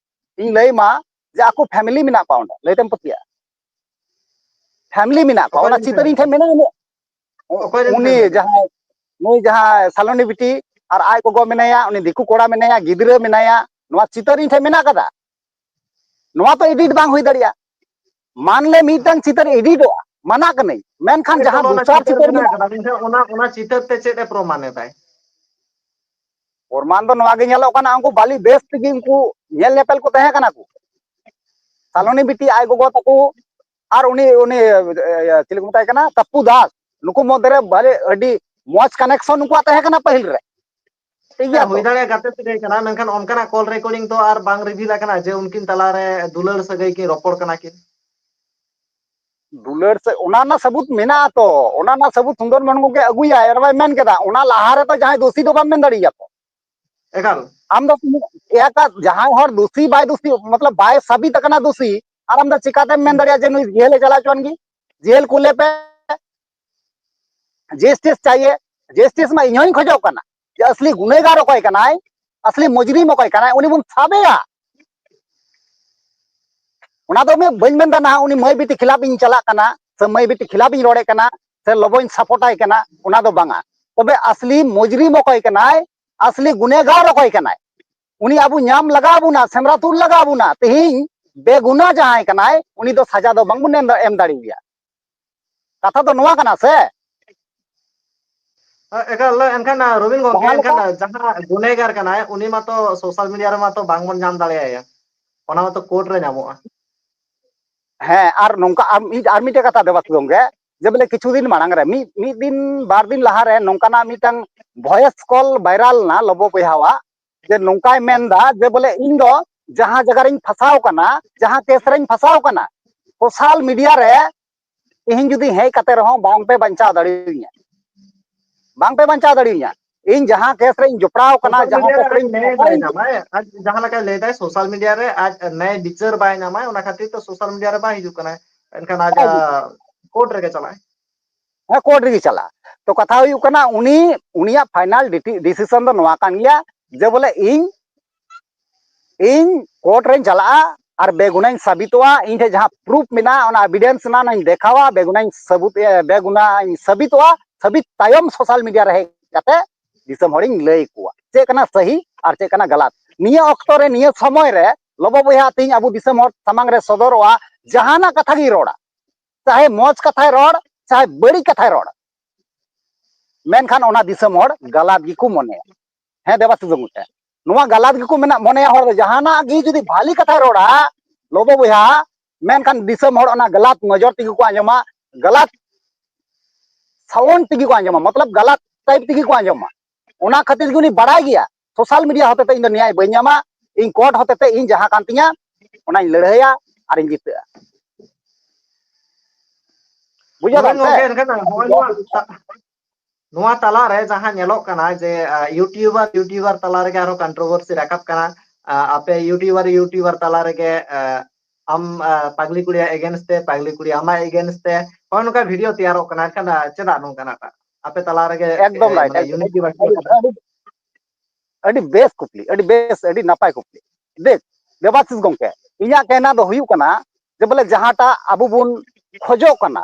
ᱤᱧ ᱞᱟᱹᱭ ᱢᱟ ᱡᱮ ᱟᱠᱚ ᱯᱷᱮᱢᱮᱞᱤ ᱢᱮᱱᱟᱜ ᱠᱚᱣᱟ ᱚᱸᱰᱮ, ᱞᱟᱹᱭ ᱛᱮᱢ ᱯᱟᱹᱛᱭᱟᱹᱜᱼᱟ᱾ ᱯᱷᱮᱢᱮᱞᱤ ᱢᱮᱱᱟᱜ ᱠᱚᱣᱟ, ᱚᱠᱚᱭ ᱚᱱᱟ ᱨᱮᱱ ᱪᱤᱛᱟᱹᱨ ᱤᱧ ᱯᱷᱮᱢᱮᱞᱤ? ᱴᱷᱮᱱ ᱢᱮᱱᱟᱜᱼᱟ᱾ ᱩᱱᱤ, ᱚᱠᱚᱭ ᱨᱮᱱ ᱩᱱᱤ ᱯᱷᱮᱢᱮᱞᱤ? ᱡᱟᱦᱟᱸᱭ, ᱱᱩᱭ ᱡᱟᱦᱟᱸᱭ ᱥᱟᱞᱚᱱᱤ ᱵᱤᱴᱤ ᱟᱨ ᱟᱡ ᱜᱚᱜᱚ ᱢᱮᱱᱟᱭᱟ, ᱩᱱᱤ ᱫᱤᱠᱩ ᱠᱚᱲᱟ ᱢᱮᱱᱟᱭᱟ, ᱜᱤᱫᱽᱨᱟᱹ ᱢᱮᱱᱟᱭᱟ, ᱱᱚᱣᱟ ᱪᱤᱛᱟᱹᱨ ᱤᱧ ᱴᱷᱮᱱ ᱢᱮᱱᱟᱜ ᱠᱟᱫᱟ᱾ ᱱᱚᱣᱟ ᱛᱚ ᱮᱰᱤᱴ ᱵᱟᱝ ᱦᱩᱭ ᱫᱟᱲᱮᱭᱟᱜᱼᱟ᱾ ᱢᱟᱱ ᱞᱮ ᱢᱤᱫᱴᱟᱝ ᱪᱤᱛᱟᱹᱨ ᱮᱰᱤᱴᱚᱜᱼᱟ, ᱢᱟᱱᱟ ᱠᱟᱹᱱᱟᱹᱧ, ᱢᱮᱱᱠᱷᱟᱱ ᱡᱟᱦᱟᱸ ᱫᱚᱥᱟᱨ ᱪᱤᱛᱟᱹᱨ ᱢᱮᱱᱟᱜ ᱟᱠᱟᱫᱟ, ᱢᱮᱱᱠᱷᱟᱱ ᱚᱱᱟ, ᱚᱱᱟ ᱪᱤᱛᱟᱹᱨ ᱛᱮ ᱪᱮᱫ ᱮ ᱯᱨᱚᱢᱟᱱ ᱮᱫᱟᱭ? ᱯᱨᱚᱢᱟᱱ ᱫᱚ ᱱᱚᱣᱟ ᱜᱮ ᱧᱮᱞᱚᱜ ᱠᱟᱱᱟ, ᱩᱱᱠᱩ ᱵᱟᱹᱞᱤ ᱵᱮᱥ ᱛᱮᱜᱮ ᱩᱱᱠᱩ ᱧᱮᱞ ᱧᱮᱯᱮᱞ ᱠᱚ ᱛᱟᱦᱮᱸ ᱠᱟᱱᱟ ᱠᱚ᱾ ᱥᱟᱞᱚᱱᱤ ᱵᱤᱴᱤ ᱟᱡ ᱜᱚᱜᱚ ᱛᱟᱠᱚ ᱟᱨ ᱩᱱᱤ, ᱩᱱᱤ, ᱤᱭᱟᱹ, ᱪᱤᱞᱤ ᱠᱚ ᱢᱮᱛᱟᱭ ᱠᱟᱱᱟ, ᱛᱟᱯᱯᱩ ᱫᱟᱥ, ᱱᱩᱠᱩ ᱢᱚᱫᱽᱫᱷᱮ ᱨᱮ ᱵᱷᱟᱞᱮ ᱟᱹᱰᱤ ᱢᱚᱡᱽ connection ᱩᱱᱠᱩᱣᱟᱜ ᱛᱟᱦᱮᱸ ᱠᱟᱱᱟ ᱯᱟᱹᱦᱤᱞ ᱨᱮ᱾ ᱴᱷᱤᱠ ᱜᱮᱭᱟ ᱦᱮᱸ, ᱛᱚ? ᱦᱩᱭ ᱫᱟᱲᱮᱭᱟᱜᱼᱟ ᱜᱟᱛᱮ ᱥᱟᱹᱜᱟᱹᱭ ᱠᱟᱱᱟ, ᱢᱮᱱᱠᱷᱟᱱ ᱚᱱᱠᱟᱱᱟᱜ call recording ᱫᱚ ᱟᱨ ᱵᱟᱝ reveal ᱟᱠᱟᱱᱟ ᱡᱮ ᱩᱱᱠᱤᱱ ᱛᱟᱞᱟᱨᱮ ᱫᱩᱞᱟᱹᱲ ᱥᱟᱹᱜᱟᱹᱭ ᱠᱤᱱ ᱨᱚᱯᱚᱲ ᱠᱟᱱᱟ ᱠᱤᱱ᱾ ᱫᱩᱞᱟᱹᱲ ᱥᱮ, ᱚᱱᱟ ᱨᱮᱱᱟᱜ ᱥᱟᱹᱵᱩᱛ ᱢᱮᱱᱟᱜᱼᱟ ᱛᱚ, ᱚᱱᱟ ᱨᱮᱱᱟᱜ ᱥᱟᱹᱵᱩᱛ ᱥᱩᱱᱫᱚᱨ ᱢᱳᱦᱚᱱ ᱜᱚᱢᱠᱮ ᱟᱹᱜᱩᱭᱟᱭ, ᱟᱨ ᱵᱟᱭ ᱢᱮᱱ ᱠᱮᱫᱟ, ᱚᱱᱟ ᱞᱟᱦᱟ ᱨᱮᱫᱚ ᱡᱟᱦᱟᱸᱭ ᱫᱳᱥᱤ ᱫᱚ ᱵᱟᱢ ᱢᱮᱱ ᱫᱟᱲᱮᱭᱟᱠᱚ᱾ ᱮᱠᱟᱞ᱾ ᱟᱢ ᱫᱚ ᱮᱠᱟᱞ ᱡᱟᱦᱟᱸᱭ ᱦᱚᱲ ᱫᱳᱥᱤ ᱵᱟᱭ ᱫᱳᱥᱤ, ᱢᱚᱛᱞᱚᱵ ᱵᱟᱭ ᱥᱟᱵᱤᱛ ᱟᱠᱟᱱᱟ ᱫᱳᱥᱤ, ᱟᱨ ᱟᱢ ᱫᱚ ᱪᱤᱠᱟᱛᱮᱢ ᱢᱮᱱ ᱫᱟᱲᱮᱭᱟᱜᱼᱟ ᱡᱮ ᱱᱩᱭ ᱡᱮᱞ ᱮ ᱪᱟᱞᱟᱣ ᱦᱚᱪᱚᱣᱟᱱ ᱜᱮ? ᱡᱮᱞ ᱠᱩᱞᱮ ᱯᱮ, justice ᱪᱟᱦᱤᱭᱮ, justice ᱢᱟ ᱤᱧ ᱦᱚᱸᱧ ᱠᱷᱚᱡᱚᱜ ᱠᱟᱱᱟ ᱡᱮ ᱟᱥᱞᱤ ᱜᱩᱱᱮᱜᱟᱨ ᱚᱠᱚᱭ ᱠᱟᱱᱟᱭ, ᱟᱥᱞᱤ ᱢᱩᱡᱨᱤᱢ ᱚᱠᱚᱭ ᱠᱟᱱᱟᱭ, ᱩᱱᱤ ᱵᱚᱱ ᱥᱟᱵᱮᱭᱟ᱾ ᱚᱱᱟ ᱫᱚ ᱢᱤᱫ ᱵᱟᱹᱧ ᱢᱮᱱᱫᱟ ᱱᱟᱦᱟᱜ ᱩᱱᱤ ᱢᱟᱹᱭ ᱵᱤᱴᱤ ᱠᱷᱤᱞᱟᱯ ᱤᱧ ᱪᱟᱞᱟᱜ ᱠᱟᱱᱟ ᱥᱮ ᱢᱟᱹᱭ ᱵᱤᱴᱤ ᱠᱷᱤᱞᱟᱯ ᱤᱧ ᱨᱚᱲᱮᱫ ᱠᱟᱱᱟ ᱥᱮ ᱞᱚᱵᱚᱧ support ᱟᱭ ᱠᱟᱱᱟ, ᱚᱱᱟ ᱫᱚ ᱵᱟᱝᱟ᱾ ᱛᱚᱵᱮ ᱟᱥᱞᱤ ᱢᱩᱡᱨᱤᱢ ᱚᱠᱚᱭ ᱠᱟᱱᱟᱭ, ᱟᱥᱞᱤ ᱜᱩᱱᱮᱜᱟᱨ ᱚᱠᱚᱭ ᱠᱟᱱᱟᱭ, ᱩᱱᱤ ᱟᱵᱚ ᱧᱟᱢ ᱞᱟᱜᱟᱣ ᱵᱚᱱᱟ, ᱥᱮᱸᱫᱽᱨᱟ ᱛᱩᱫ ᱞᱟᱜᱟᱣ ᱵᱚᱱᱟ᱾ ᱛᱮᱦᱮᱧ ᱵᱮᱜᱩᱱᱟ ᱡᱟᱦᱟᱸᱭ ᱠᱟᱱᱟᱭ, ᱩᱱᱤ ᱫᱚ ᱥᱟᱡᱟ ᱫᱚ ᱵᱟᱝᱵᱚᱱ ᱮᱢ ᱫᱟ-, ᱮᱢ ᱫᱟᱲᱮᱣᱟᱭᱟ᱾ ᱠᱟᱛᱷᱟ ᱫᱚ ᱱᱚᱣᱟ ᱠᱟᱱᱟ ᱥᱮ? ᱮ-, ᱮᱠᱟᱞ, ᱮᱱᱠᱷᱟᱱ, ᱨᱚᱵᱤᱱ ᱜᱚᱢᱠᱮ, ᱡᱟᱦᱟᱸ ᱞᱮᱠᱟ ᱮᱱᱠᱷᱟᱱ ᱡᱟᱦᱟᱸ ᱜᱩᱱᱮᱜᱟᱨ ᱠᱟᱱᱟᱭ, ᱩᱱᱤ ᱢᱟᱛᱚ social media ᱨᱮᱢᱟ ᱛᱚ ᱵᱟᱝᱵᱚᱱ ᱧᱟᱢ ᱫᱟᱲᱮᱭᱟᱭᱟ, ᱚᱱᱟ ᱢᱟᱛᱚ court ᱨᱮ ᱧᱟᱢᱚᱜᱼᱟ᱾ ᱦᱮᱸ, ᱟᱨ ᱱᱚᱝᱠᱟ ᱟᱨ ᱢᱤᱫ, ᱟᱨ ᱢᱤᱫᱴᱮᱡ ᱠᱟᱛᱷᱟ ᱫᱮᱵᱟᱥ ᱜᱚᱢᱠᱮ, ᱡᱮ ᱵᱚᱞᱮ ᱠᱤᱪᱷᱩ ᱫᱤᱱ ᱢᱟᱲᱟᱝ ᱨᱮ, ᱢᱤᱫ, ᱢᱤᱫ ᱫᱤᱱ ᱵᱟᱨ ᱫᱤᱱ ᱞᱟᱦᱟ ᱨᱮ ᱱᱚᱝᱠᱟᱱᱟᱜ ᱢᱤᱫᱴᱟᱝ voice call viral ᱞᱮᱱᱟ ᱞᱚᱵᱚ ᱵᱚᱭᱦᱟᱣᱟᱜ, ᱡᱮ ᱱᱚᱝᱠᱟᱭ ᱢᱮᱱᱫᱟ ᱡᱮ ᱵᱚᱞᱮ ᱤᱧ ᱫᱚ ᱡᱟᱦᱟᱸ ᱡᱟᱭᱜᱟ ᱨᱤᱧ ᱯᱷᱟᱸᱥᱟᱣ ᱠᱟᱱᱟ, ᱡᱟᱦᱟᱸ case ᱨᱤᱧ ᱯᱷᱟᱸᱥᱟᱣ ᱠᱟᱱᱟ, social media ᱨᱮ ᱛᱮᱦᱮᱧ ᱡᱩᱫᱤ ᱦᱮᱡ ᱠᱟᱛᱮ ᱨᱮᱦᱚᱸ ᱵᱟᱝ ᱯᱮ ᱵᱟᱧᱪᱟᱣ ᱫᱟᱲᱮᱭᱟᱹᱧᱟ, ᱵᱟᱝ ᱯᱮ ᱵᱟᱧᱪᱟᱣ ᱫᱟᱲᱮᱭᱟᱹᱧᱟ᱾ ᱤᱧ ᱡᱟᱦᱟᱸ case ᱨᱮᱧ ᱡᱚᱯᱲᱟᱣ ᱠᱟᱱᱟ, social ᱡᱟᱦᱟᱸ media ᱨᱮ ᱠᱚᱠᱨᱮᱧ ᱟᱡ ᱱᱮᱭ ᱯᱷᱟᱸᱥᱟᱣ ᱵᱟᱭ ᱧᱟᱢᱟᱭ, ᱟᱡ ᱡᱟᱦᱟᱸ ᱞᱮᱠᱟᱭ ᱞᱟᱹᱭ ᱫᱟᱭ, social media ᱨᱮ ᱟᱡ ᱱᱮᱭ ᱵᱤᱪᱟᱹᱨ ᱵᱟᱭ ᱧᱟᱢᱟᱭ, ᱚᱱᱟ ᱠᱷᱟᱹᱛᱤᱨ ᱛᱮ social media ᱨᱮ ᱵᱟᱭ ᱦᱤᱡᱩᱜ ᱠᱟᱱᱟᱭ, ᱮᱱᱠᱷᱟᱱ ᱟᱡ, ᱵᱟᱭ ᱦᱤᱡᱩᱜ ᱠᱟᱱᱟ᱾ Court ᱨᱮᱜᱮ ᱪᱟᱞᱟᱜᱼᱟᱭ᱾ ᱦᱮᱸ, court ᱨᱮᱜᱮ ᱪᱟᱞᱟᱜᱼᱟ᱾ ᱛᱚ, ᱠᱟᱛᱷᱟ ᱦᱩᱭᱩᱜ ᱠᱟᱱᱟ, ᱩᱱᱤ, ᱩᱱᱤᱭᱟᱜ final ᱰᱤᱴᱤ-, decision ᱫᱚ ᱱᱚᱣᱟ ᱠᱟᱱ ᱜᱮᱭᱟ ᱡᱮ ᱵᱚᱞᱮ ᱤᱧ, ᱤᱧ court ᱨᱮᱧ ᱪᱟᱞᱟᱜᱼᱟ ᱟᱨ ᱵᱮᱜᱩᱱᱟᱧ ᱥᱟᱵᱤᱛᱚᱜᱼᱟ, ᱤᱧ ᱴᱷᱮᱱ ᱡᱟᱦᱟᱸ proof ᱢᱮᱱᱟᱜᱼᱟ, ᱚᱱᱟ evidence ᱨᱮᱱᱟᱜ ᱚᱱᱟᱧ ᱫᱮᱠᱷᱟᱣᱟ, ᱵᱮᱜᱩᱱᱟᱧ ᱥᱟᱹᱵᱩᱛ, ᱮ, ᱵᱮᱜᱩᱱᱟᱧ ᱥᱟᱵᱤᱛᱚᱜᱼᱟ, ᱥᱟᱵᱤᱛ ᱛᱟᱭᱚᱢ social media ᱨᱮ ᱦᱮᱡ ᱠᱟᱛᱮ ᱫᱤᱥᱚᱢ ᱦᱚᱲᱤᱧ ᱞᱟᱹᱭ ᱟᱠᱚᱣᱟ ᱪᱮᱫ ᱠᱟᱱᱟ ᱥᱟᱹᱦᱤ ᱟᱨ ᱪᱮᱫ ᱠᱟᱱᱟ ᱜᱟᱞᱟᱛ᱾ ᱱᱤᱭᱟᱹ ᱚᱠᱛᱚ ᱨᱮ, ᱱᱤᱭᱟᱹ ᱥᱚᱢᱚᱭ ᱨᱮ ᱞᱚᱵᱚ ᱵᱚᱭᱦᱟ ᱛᱮᱦᱮᱧ ᱟᱵᱚ ᱫᱤᱥᱚᱢ ᱦᱚᱲ ᱥᱟᱢᱟᱝ ᱨᱮ ᱥᱚᱫᱚᱨᱚᱜᱼᱟ, ᱡᱟᱦᱟᱱᱟᱜ ᱠᱟᱛᱷᱟ ᱜᱮᱭ ᱨᱚᱲᱟ, ᱪᱟᱦᱮ ᱢᱚᱡᱽ ᱠᱟᱛᱷᱟᱭ ᱨᱚᱲ, ᱪᱟᱦᱮ ᱵᱟᱹᱲᱤᱡ ᱠᱟᱛᱷᱟᱭ ᱨᱚᱲ, ᱢᱮᱱᱠᱷᱟᱱ ᱚᱱᱟ ᱫᱤᱥᱚᱢ ᱦᱚᱲ ᱜᱟᱞᱟᱛ ᱜᱮᱠᱚ ᱢᱚᱱᱮᱭᱟ᱾ ᱦᱮᱸ ᱫᱮᱵᱟᱥᱤᱥ ᱜᱚᱢᱠᱮ, ᱱᱚᱣᱟ ᱜᱟᱞᱟᱛ ᱜᱮᱠᱚ ᱢᱮᱱᱟ, ᱢᱚᱱᱮᱭᱟ ᱦᱚᱲ ᱫᱚ ᱡᱟᱦᱟᱱᱟᱜ ᱜᱮ ᱡᱩᱫᱤ ᱵᱷᱟᱞᱤ ᱠᱟᱛᱷᱟᱭ ᱨᱚᱲᱟ ᱞᱚᱵᱚ ᱵᱚᱭᱦᱟ, ᱢᱮᱱᱠᱷᱟᱱ ᱫᱤᱥᱚᱢ ᱦᱚᱲ ᱚᱱᱟ ᱜᱟᱞᱟᱛ ᱱᱚᱡᱚᱨ ᱛᱮᱜᱮ ᱠᱚ ᱟᱸᱡᱚᱢᱟ, ᱜᱟᱞᱟᱛ ᱥᱟᱣᱩᱱᱰ ᱛᱮᱜᱮ ᱠᱚ ᱟᱸᱡᱚᱢᱟ, ᱢᱚᱛᱞᱚᱵ ᱜᱟᱞᱟᱛ ᱴᱟᱭᱤᱯ ᱛᱮᱜᱮ ᱠᱚ ᱟᱸᱡᱚᱢᱟ᱾ ᱚᱱᱟ ᱠᱷᱟᱹᱛᱤᱨ ᱜᱮ ᱩᱱᱤ ᱵᱟᱲᱟᱭ ᱜᱮᱭᱟ ᱥᱳᱥᱟᱞ ᱢᱤᱰᱤᱭᱟ ᱦᱚᱛᱮᱛᱮ ᱤᱧ ᱫᱚ ᱱᱮᱭᱟᱭ ᱵᱟᱹᱧ ᱧᱟᱢᱟ, ᱤᱧ ᱠᱳᱨᱴ ᱦᱚᱛᱮᱛᱮ ᱤᱧ ᱡᱟᱦᱟᱸ ᱠᱟᱱ ᱛᱤᱧᱟ ᱚᱱᱟᱧ ᱞᱟᱹᱲᱦᱟᱹᱭᱟ ᱟᱨᱤᱧ ᱡᱤᱛᱟᱹᱜᱼᱟ᱾ ᱵᱩᱡᱷᱟᱹᱣ ᱫᱟᱢ ᱥᱮ? ᱜᱚᱝᱠᱮ, ᱮᱱᱠᱷᱟᱱ ᱱᱚᱜᱼᱚᱭ ᱱᱚᱣᱟ ᱛᱟ-, ᱱᱚᱣᱟ ᱛᱟᱞᱟᱨᱮ ᱡᱟᱦᱟᱸ ᱧᱮᱞᱚᱜ ᱠᱟᱱᱟ ᱡᱮ, ᱟ, YouTuber, YouTuber ᱛᱟᱞᱟ ᱨᱮᱜᱮ ᱟᱨᱦᱚᱸ controversy ᱨᱟᱠᱟᱵ ᱠᱟᱱᱟ᱾ ᱟ, ᱟᱯᱮ YouTuber, YouTuber ᱛᱟᱞᱟ ᱨᱮᱜᱮ, ᱟ, ᱟᱢ, ᱟ, ᱯᱟᱜᱽᱞᱤ ᱠᱩᱲᱤᱭᱟᱜ against ᱛᱮ, ᱯᱟᱜᱽᱞᱤ ᱠᱩᱲᱤ ᱟᱢᱟᱜ against ᱛᱮ, ᱦᱚᱸᱜᱼᱚ ᱱᱚᱝᱠᱟ video ᱛᱮᱭᱟᱨᱚᱜ ᱠᱟᱱᱟ᱾ ᱮᱱᱠᱷᱟᱱ, ᱟ, ᱪᱮᱫᱟᱜ ᱱᱚᱝᱠᱟᱱᱟᱜ ᱟᱯᱮ ᱛᱟᱞᱟ ᱨᱮᱜᱮ, ᱮᱠᱫᱚᱢ ᱮ, right, ᱢᱟᱱᱮ ᱮᱠᱫᱚᱢ, unity ᱵᱟᱹᱪᱩᱜ ᱟᱹᱰᱤ, ᱟᱠᱟᱫᱟ? ᱟᱹᱰᱤ, ᱟᱹᱰᱤ ᱵᱮᱥ ᱠᱩᱠᱞᱤ, ᱟᱹᱰᱤ ᱵᱮᱥ, ᱟᱹᱰᱤ ᱱᱟᱯᱟᱭ ᱠᱩᱠᱞᱤ᱾ ᱫᱮᱠ, ᱫᱮᱵᱟᱥᱤᱥ ᱜᱚᱢᱠᱮ, ᱤᱧᱟᱹᱜ ᱠᱮᱱᱟ ᱫᱚ ᱦᱩᱭᱩᱜ ᱠᱟᱱᱟ ᱡᱮ ᱵᱚᱞᱮ ᱡᱟᱦᱟᱸᱴᱟᱜ ᱟᱵᱚ ᱵᱚᱱ ᱠᱷᱚᱡᱚᱜ ᱠᱟᱱᱟ,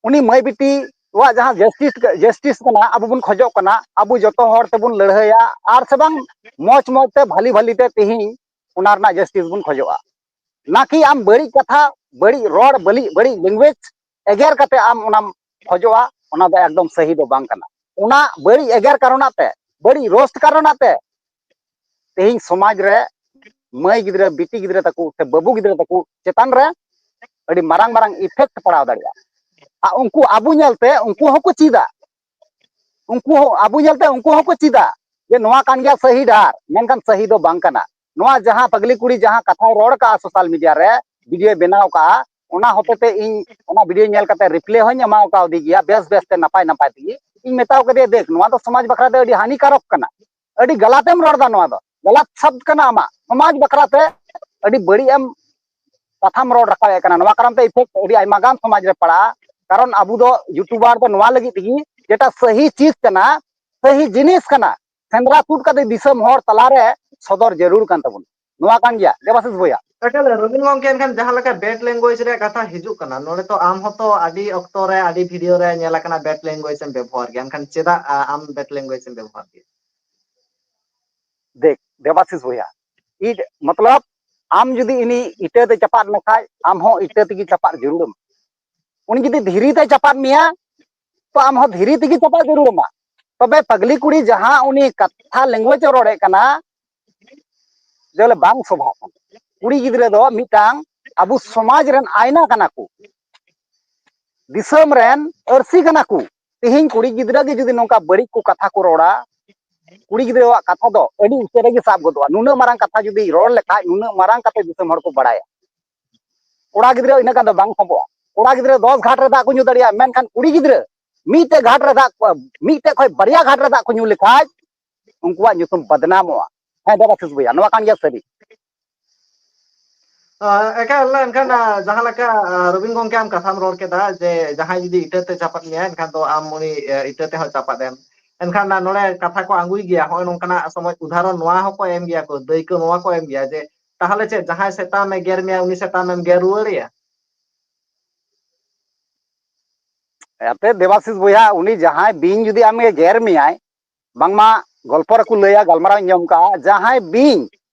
ᱩᱱᱤ ᱢᱟᱹᱭ ᱵᱤᱴᱤ ᱣᱟᱜ ᱡᱟᱦᱟᱸ justice, justice ᱠᱟᱱᱟ, ᱟᱵᱚ ᱵᱚᱱ ᱠᱷᱚᱡᱚᱜ ᱠᱟᱱᱟ, ᱟᱵᱚ ᱡᱚᱛᱚ ᱦᱚᱲ ᱛᱮᱵᱚᱱ ᱞᱟᱹᱲᱦᱟᱹᱭᱟ, ᱟᱨ ᱥᱮ ᱵᱟᱝ ᱢᱚᱡᱽ ᱢᱚᱡᱽ ᱛᱮ ᱵᱷᱟᱞᱤ ᱵᱷᱟᱞᱤ ᱛᱮ ᱛᱮᱦᱮᱧ ᱚᱱᱟ ᱨᱮᱱᱟᱜ justice ᱵᱚᱱ ᱠᱷᱚᱡᱚᱜᱼᱟ᱾ ᱱᱟᱠᱤ ᱟᱢ ᱵᱟᱹᱲᱤᱡ ᱠᱟᱛᱷᱟ, ᱵᱟᱹᱲᱤᱡ ᱨᱚᱲ, ᱵᱟᱹᱲᱤᱡ, ᱵᱟᱹᱲᱤᱡ language ᱮᱜᱮᱨ ᱠᱟᱛᱮ ᱟᱢ ᱚᱱᱟᱢ ᱠᱷᱚᱡᱚᱜᱼᱟ, ᱚᱱᱟ ᱫᱚ ᱮᱠᱫᱚᱢ ᱥᱟᱹᱦᱤ ᱫᱚ ᱵᱟᱝ ᱠᱟᱱᱟ᱾ ᱚᱱᱟ ᱵᱟᱹᱲᱤᱡ ᱮᱜᱮᱨ ᱠᱟᱨᱚᱱᱟᱜ ᱛᱮ, ᱵᱟᱹᱲᱤᱡ roast ᱠᱟᱨᱚᱱᱟᱜ ᱛᱮ ᱛᱮᱦᱮᱧ ᱥᱚᱢᱟᱡᱽ ᱨᱮ ᱢᱟᱹᱭ ᱜᱤᱫᱽᱨᱟᱹ, ᱵᱤᱴᱤ ᱜᱤᱫᱽᱨᱟᱹ ᱛᱟᱠᱚ ᱥᱮ ᱵᱟᱹᱵᱩ ᱜᱤᱫᱽᱨᱟᱹ ᱛᱟᱠᱚ ᱪᱮᱛᱟᱱ ᱨᱮ ᱟᱹᱰᱤ ᱢᱟᱨᱟᱝ ᱢᱟᱨᱟᱝ effect ᱯᱟᱲᱟᱣ ᱫᱟᱲᱮᱭᱟᱜᱼᱟ᱾ ᱟᱨ ᱩᱱᱠᱩ ᱟᱵᱚ ᱧᱮᱞᱛᱮ ᱩᱱᱠᱩ ᱦᱚᱸᱠᱚ ᱪᱮᱫᱟ, ᱩᱱᱠᱩ ᱦᱚᱸ ᱟᱵᱚ ᱧᱮᱞᱛᱮ ᱩᱱᱠᱩ ᱦᱚᱸᱠᱚ ᱪᱮᱫᱟ ᱡᱮ ᱱᱚᱣᱟ ᱠᱟᱱ ᱜᱮᱭᱟ ᱥᱟᱹᱦᱤ ᱰᱟᱦᱟᱨ, ᱢᱮᱱᱠᱷᱟᱱ ᱥᱟᱹᱦᱤ ᱫᱚ ᱵᱟᱝ ᱠᱟᱱᱟ᱾ ᱱᱚᱣᱟ ᱡᱟᱦᱟᱸ ᱯᱟᱜᱽᱞᱤ ᱠᱩᱲᱤ ᱡᱟᱦᱟᱸ ᱠᱟᱛᱷᱟᱭ ᱨᱚᱲ ᱠᱟᱜᱼᱟ social media ᱨᱮ, video ᱵᱮᱱᱟᱣ ᱠᱟᱜᱼᱟ, ᱚᱱᱟ ᱦᱚᱛᱮᱛᱮ ᱤᱧ ᱚᱱᱟ video ᱧᱮᱞ ᱠᱟᱛᱮ reply ᱦᱚᱸᱧ ᱮᱢᱟᱣ ᱠᱟᱣᱫᱮ ᱜᱮᱭᱟ ᱵᱮᱥ ᱵᱮᱥ ᱛᱮ, ᱱᱟᱯᱟᱭ ᱱᱟᱯᱟᱭ ᱛᱮᱜᱮ᱾ ᱤᱧ ᱢᱮᱛᱟᱣ ᱠᱟᱫᱮᱭᱟ, ᱫᱮᱠᱷ, ᱱᱚᱣᱟ ᱫᱚ ᱥᱚᱢᱟᱡᱽ ᱵᱟᱠᱷᱨᱟ ᱛᱮ ᱟᱹᱰᱤ ᱦᱟᱹᱱᱤᱠᱟᱨᱚᱠ ᱠᱟᱱᱟ, ᱟᱹᱰᱤ ᱜᱟᱞᱟᱛᱮᱢ ᱨᱚᱲ ᱫᱟ, ᱱᱚᱣᱟ ᱫᱚ ᱜᱟᱞᱟᱛ ᱥᱟᱵᱫ ᱠᱟᱱᱟ ᱟᱢᱟᱜ, ᱥᱚᱢᱟᱡᱽ ᱵᱟᱠᱷᱨᱟ ᱛᱮ ᱟᱹᱰᱤ ᱵᱟᱹᱲᱤᱡ ᱮᱢ ᱠᱟᱛᱷᱟᱢ ᱨᱚᱲ ᱨᱟᱠᱟᱵ ᱮᱫ ᱠᱟᱱᱟ᱾ ᱱᱚᱣᱟ ᱠᱟᱨᱚᱱ ᱛᱮ effect ᱟᱹᱰᱤ ᱟᱭᱢᱟ ᱜᱟᱱ ᱥᱚᱢᱟᱡᱽ ᱨᱮ ᱯᱟᱲᱟᱜᱼᱟ᱾ ᱠᱟᱨᱚᱱ ᱟᱵᱚ ᱫᱚ YouTuber ᱫᱚ ᱱᱚᱣᱟ ᱞᱟᱹᱜᱤᱫ ᱛᱮᱜᱮ, ᱡᱮᱴᱟ ᱥᱟᱹᱦᱤ ᱪᱤᱡᱽ ᱠᱟᱱᱟ, ᱥᱟᱹᱦᱤ ᱡᱤᱱᱤᱥ ᱠᱟᱱᱟ, ᱥᱮᱸᱫᱽᱨᱟ ᱛᱩᱫ ᱠᱟᱛᱮ ᱫᱤᱥᱚᱢ ᱦᱚᱲ ᱛᱟᱞᱟᱨᱮ ᱥᱚᱫᱚᱨ ᱡᱟᱹᱨᱩᱲ ᱠᱟᱱ ᱛᱟᱵᱚᱱᱟ᱾ ᱱᱚᱣᱟ ᱠᱟᱱ ᱜᱮᱭᱟ ᱫᱮᱵᱟᱥᱤᱥ ᱵᱚᱭᱦᱟ᱾ ᱮᱠᱟᱞ, ᱨᱚᱵᱤᱱ ᱜᱚᱢᱠᱮ, ᱮᱱᱠᱷᱟᱱ ᱡᱟᱦᱟᱸ ᱞᱮᱠᱟ bad language ᱨᱮᱭᱟᱜ ᱠᱟᱛᱷᱟ ᱦᱤᱡᱩᱜ ᱠᱟᱱᱟ, ᱱᱚᱰᱮ ᱛᱚ ᱟᱢ ᱦᱚᱸᱛᱚ ᱟᱹᱰᱤ ᱚᱠᱛᱚ ᱨᱮ, ᱟᱹᱰᱤ video ᱨᱮ ᱧᱮᱞ ᱟᱠᱟᱱᱟ bad language ᱮᱢ ᱵᱮᱵᱚᱦᱟᱨ ᱜᱮᱭᱟ, ᱮᱱᱠᱷᱟᱱ ᱪᱮᱫᱟᱜ, ᱟ, ᱟᱢ bad language ᱮᱢ ᱵᱮᱵᱚᱦᱟᱨ ᱜᱮᱭᱟ? ᱫᱮᱠᱷ, ᱫᱮᱵᱟᱥᱤᱥ ᱵᱚᱭᱦᱟ, ᱤᱧ ᱢᱚᱛᱞᱚᱵ ᱟᱢ ᱡᱩᱫᱤ ᱩᱱᱤ ᱤᱴᱟᱹ ᱛᱮ ᱪᱟᱯᱟᱫ ᱞᱮᱠᱷᱟᱡ, ᱟᱢ ᱦᱚᱸ ᱤᱴᱟᱹ ᱛᱮᱜᱮ ᱪᱟᱯᱟᱫ ᱡᱟᱹᱨᱩᱲ ᱟᱢᱟ᱾ ᱩᱱᱤ ᱡᱩᱫᱤ ᱫᱷᱤᱨᱤ ᱛᱮ ᱪᱟᱯᱟᱫ ᱢᱮᱭᱟ, ᱛᱚ ᱟᱢ ᱦᱚᱸ ᱫᱷᱤᱨᱤ ᱛᱮᱜᱮ ᱪᱟᱯᱟᱫ ᱡᱟᱹᱨᱩᱲ ᱟᱢᱟ᱾ ᱛᱚᱵᱮ ᱯᱟᱜᱽᱞᱤ ᱠᱩᱲᱤ ᱡᱟᱦᱟᱸ ᱩᱱᱤ ᱠᱟᱛᱷᱟ language ᱮ ᱨᱚᱲᱮᱫ ᱠᱟᱱᱟ, ᱡᱮ ᱵᱚᱞᱮ ᱵᱟᱝ ᱥᱚᱵᱷᱟᱜ ᱠᱟᱱᱟ᱾ ᱠᱩᱲᱤ ᱜᱤᱫᱽᱨᱟᱹ ᱫᱚ ᱢᱤᱫᱴᱟᱝ ᱟᱵᱚ ᱥᱚᱢᱟᱡᱽ ᱨᱮᱱ ᱟᱭᱱᱟ ᱠᱟᱱᱟ ᱠᱚ, ᱫᱤᱥᱚᱢ ᱨᱮᱱ ᱟᱹᱨᱥᱤ ᱠᱟᱱᱟ ᱠᱚ᱾ ᱛᱮᱦᱮᱧ ᱠᱩᱲᱤ ᱜᱤᱫᱽᱨᱟᱹ ᱜᱮ ᱡᱩᱫᱤ ᱱᱚᱝᱠᱟ ᱵᱟᱹᱲᱤᱡ ᱠᱚ ᱠᱟᱛᱷᱟ ᱠᱚ ᱨᱚᱲᱟ, ᱠᱩᱲᱤ ᱜᱤᱫᱽᱨᱟᱹᱣᱟᱜ ᱠᱟᱛᱷᱟ ᱫᱚ ᱟᱹᱰᱤ ᱩᱥᱟᱹᱨᱟ ᱜᱮ ᱥᱟᱵ ᱜᱚᱫᱚᱜᱼᱟ᱾ ᱱᱩᱱᱟᱹᱜ ᱢᱟᱨᱟᱝ ᱠᱟᱛᱷᱟ ᱡᱩᱫᱤ ᱨᱚᱲ ᱞᱮᱠᱷᱟᱡ, ᱱᱩᱱᱟᱹᱜ ᱢᱟᱨᱟᱝ ᱠᱟᱛᱮ ᱫᱤᱥᱚᱢ ᱦᱚᱲ ᱠᱚ ᱵᱟᱲᱟᱭᱟ᱾ ᱠᱚᱲᱟ ᱜᱤᱫᱽᱨᱟᱹ ᱤᱱᱟᱹᱜ ᱜᱟᱱ ᱫᱚ ᱵᱟᱝ ᱥᱟᱵᱚᱜᱼᱟ᱾ ᱠᱚᱲᱟ ᱜᱤᱫᱽᱨᱟᱹ ᱫᱚᱥ ᱜᱷᱟᱴ ᱨᱮ ᱫᱟᱜ ᱠᱚ ᱧᱩ ᱫᱟᱲᱮᱭᱟᱜᱼᱟ, ᱢᱮᱱᱠᱷᱟᱱ ᱠᱩᱲᱤ ᱜᱤᱫᱽᱨᱟᱹ ᱢᱤᱫᱴᱮᱡ ᱜᱷᱟᱴ ᱨᱮ ᱫᱟᱜ, ᱢᱤᱫᱴᱮᱡ ᱠᱷᱚᱡ ᱵᱟᱨᱭᱟ ᱜᱷᱟᱴ ᱨᱮ ᱫᱟᱜ ᱠᱚ ᱧᱩ ᱞᱮᱠᱷᱟᱡ, ᱩᱱᱠᱩᱣᱟᱜ ᱧᱩᱛᱩᱢ ᱵᱟᱫᱱᱟᱢᱚᱜᱼᱟ᱾ ᱦᱮᱸ, ᱫᱮᱵᱟᱥᱤᱥ ᱵᱚᱭᱦᱟ, ᱱᱚᱣᱟ ᱠᱟᱱ ᱜᱮᱭᱟ ᱥᱟᱹᱨᱤ᱾ ᱟᱸ, ᱮᱠᱟᱞ, ᱮᱱᱠᱷᱟᱱ, ᱟᱸ, ᱡᱟᱦᱟᱸ ᱞᱮᱠᱟ, ᱟᱸ, ᱨᱚᱵᱤᱱ ᱜᱚᱢᱠᱮ ᱟᱢ ᱠᱟᱛᱷᱟᱢ ᱨᱚᱲ ᱠᱮᱫᱟ ᱡᱮ ᱡᱟᱦᱟᱸᱭ ᱡᱩᱫᱤ ᱤᱴᱟᱹ ᱛᱮ ᱪᱟᱯᱟᱫ ᱢᱮᱭᱟ, ᱮᱱᱠᱷᱟᱱ ᱫᱚ ᱟᱢ ᱩᱱᱤ, ᱮ, ᱤᱴᱟᱹ ᱛᱮᱦᱚᱸ ᱪᱟᱯᱟᱫ ᱮᱢ᱾ ᱮᱱᱠᱷᱟᱱ, ᱟᱸ, ᱱᱚᱰᱮ ᱠᱟᱛᱷᱟ ᱠᱚ ᱟᱬᱜᱚᱭ ᱜᱮᱭᱟ, ᱦᱚᱸᱜᱼᱚᱭ ᱱᱚᱝᱠᱟᱱᱟᱜ ᱥᱚᱢᱚᱭ ᱩᱫᱟᱦᱚᱨᱚᱱ ᱱᱚᱣᱟ ᱦᱚᱸᱠᱚ ᱮᱢ ᱜᱮᱭᱟ ᱠᱚ, ᱫᱟᱹᱭᱠᱟᱹ ᱱᱚᱣᱟ ᱠᱚ ᱮᱢ ᱜᱮᱭᱟ ᱡᱮ ᱛᱟᱦᱚᱞᱮ ᱪᱮᱫ ᱡᱟᱦᱟᱸᱭ ᱥᱮᱛᱟᱢ ᱮ ᱜᱮᱨ ᱢᱮᱭᱟ ᱩᱱᱤ ᱥᱮᱛᱟᱢ ᱮᱢ ᱜᱮᱨ ᱨᱩᱣᱟᱹᱲᱮᱭᱟ? ᱮᱱᱛᱮ ᱫᱮᱵᱟᱥᱤᱥ ᱵᱚᱭᱦᱟ, ᱩᱱᱤ ᱡᱟᱦᱟᱸᱭ ᱵᱤᱧ ᱡᱩᱫᱤ ᱟᱢᱮ ᱜᱮᱨ ᱢᱮᱭᱟᱭ, ᱵᱟᱝᱢᱟ ᱜᱚᱞᱯᱚ ᱨᱮᱠᱚ ᱞᱟᱹᱭᱟ, ᱜᱟᱞᱢᱟᱨᱟᱣ ᱤᱧ ᱟᱸᱡᱚᱢ ᱠᱟᱜᱼᱟ, ᱡᱟᱦᱟᱸᱭ ᱵᱤᱧ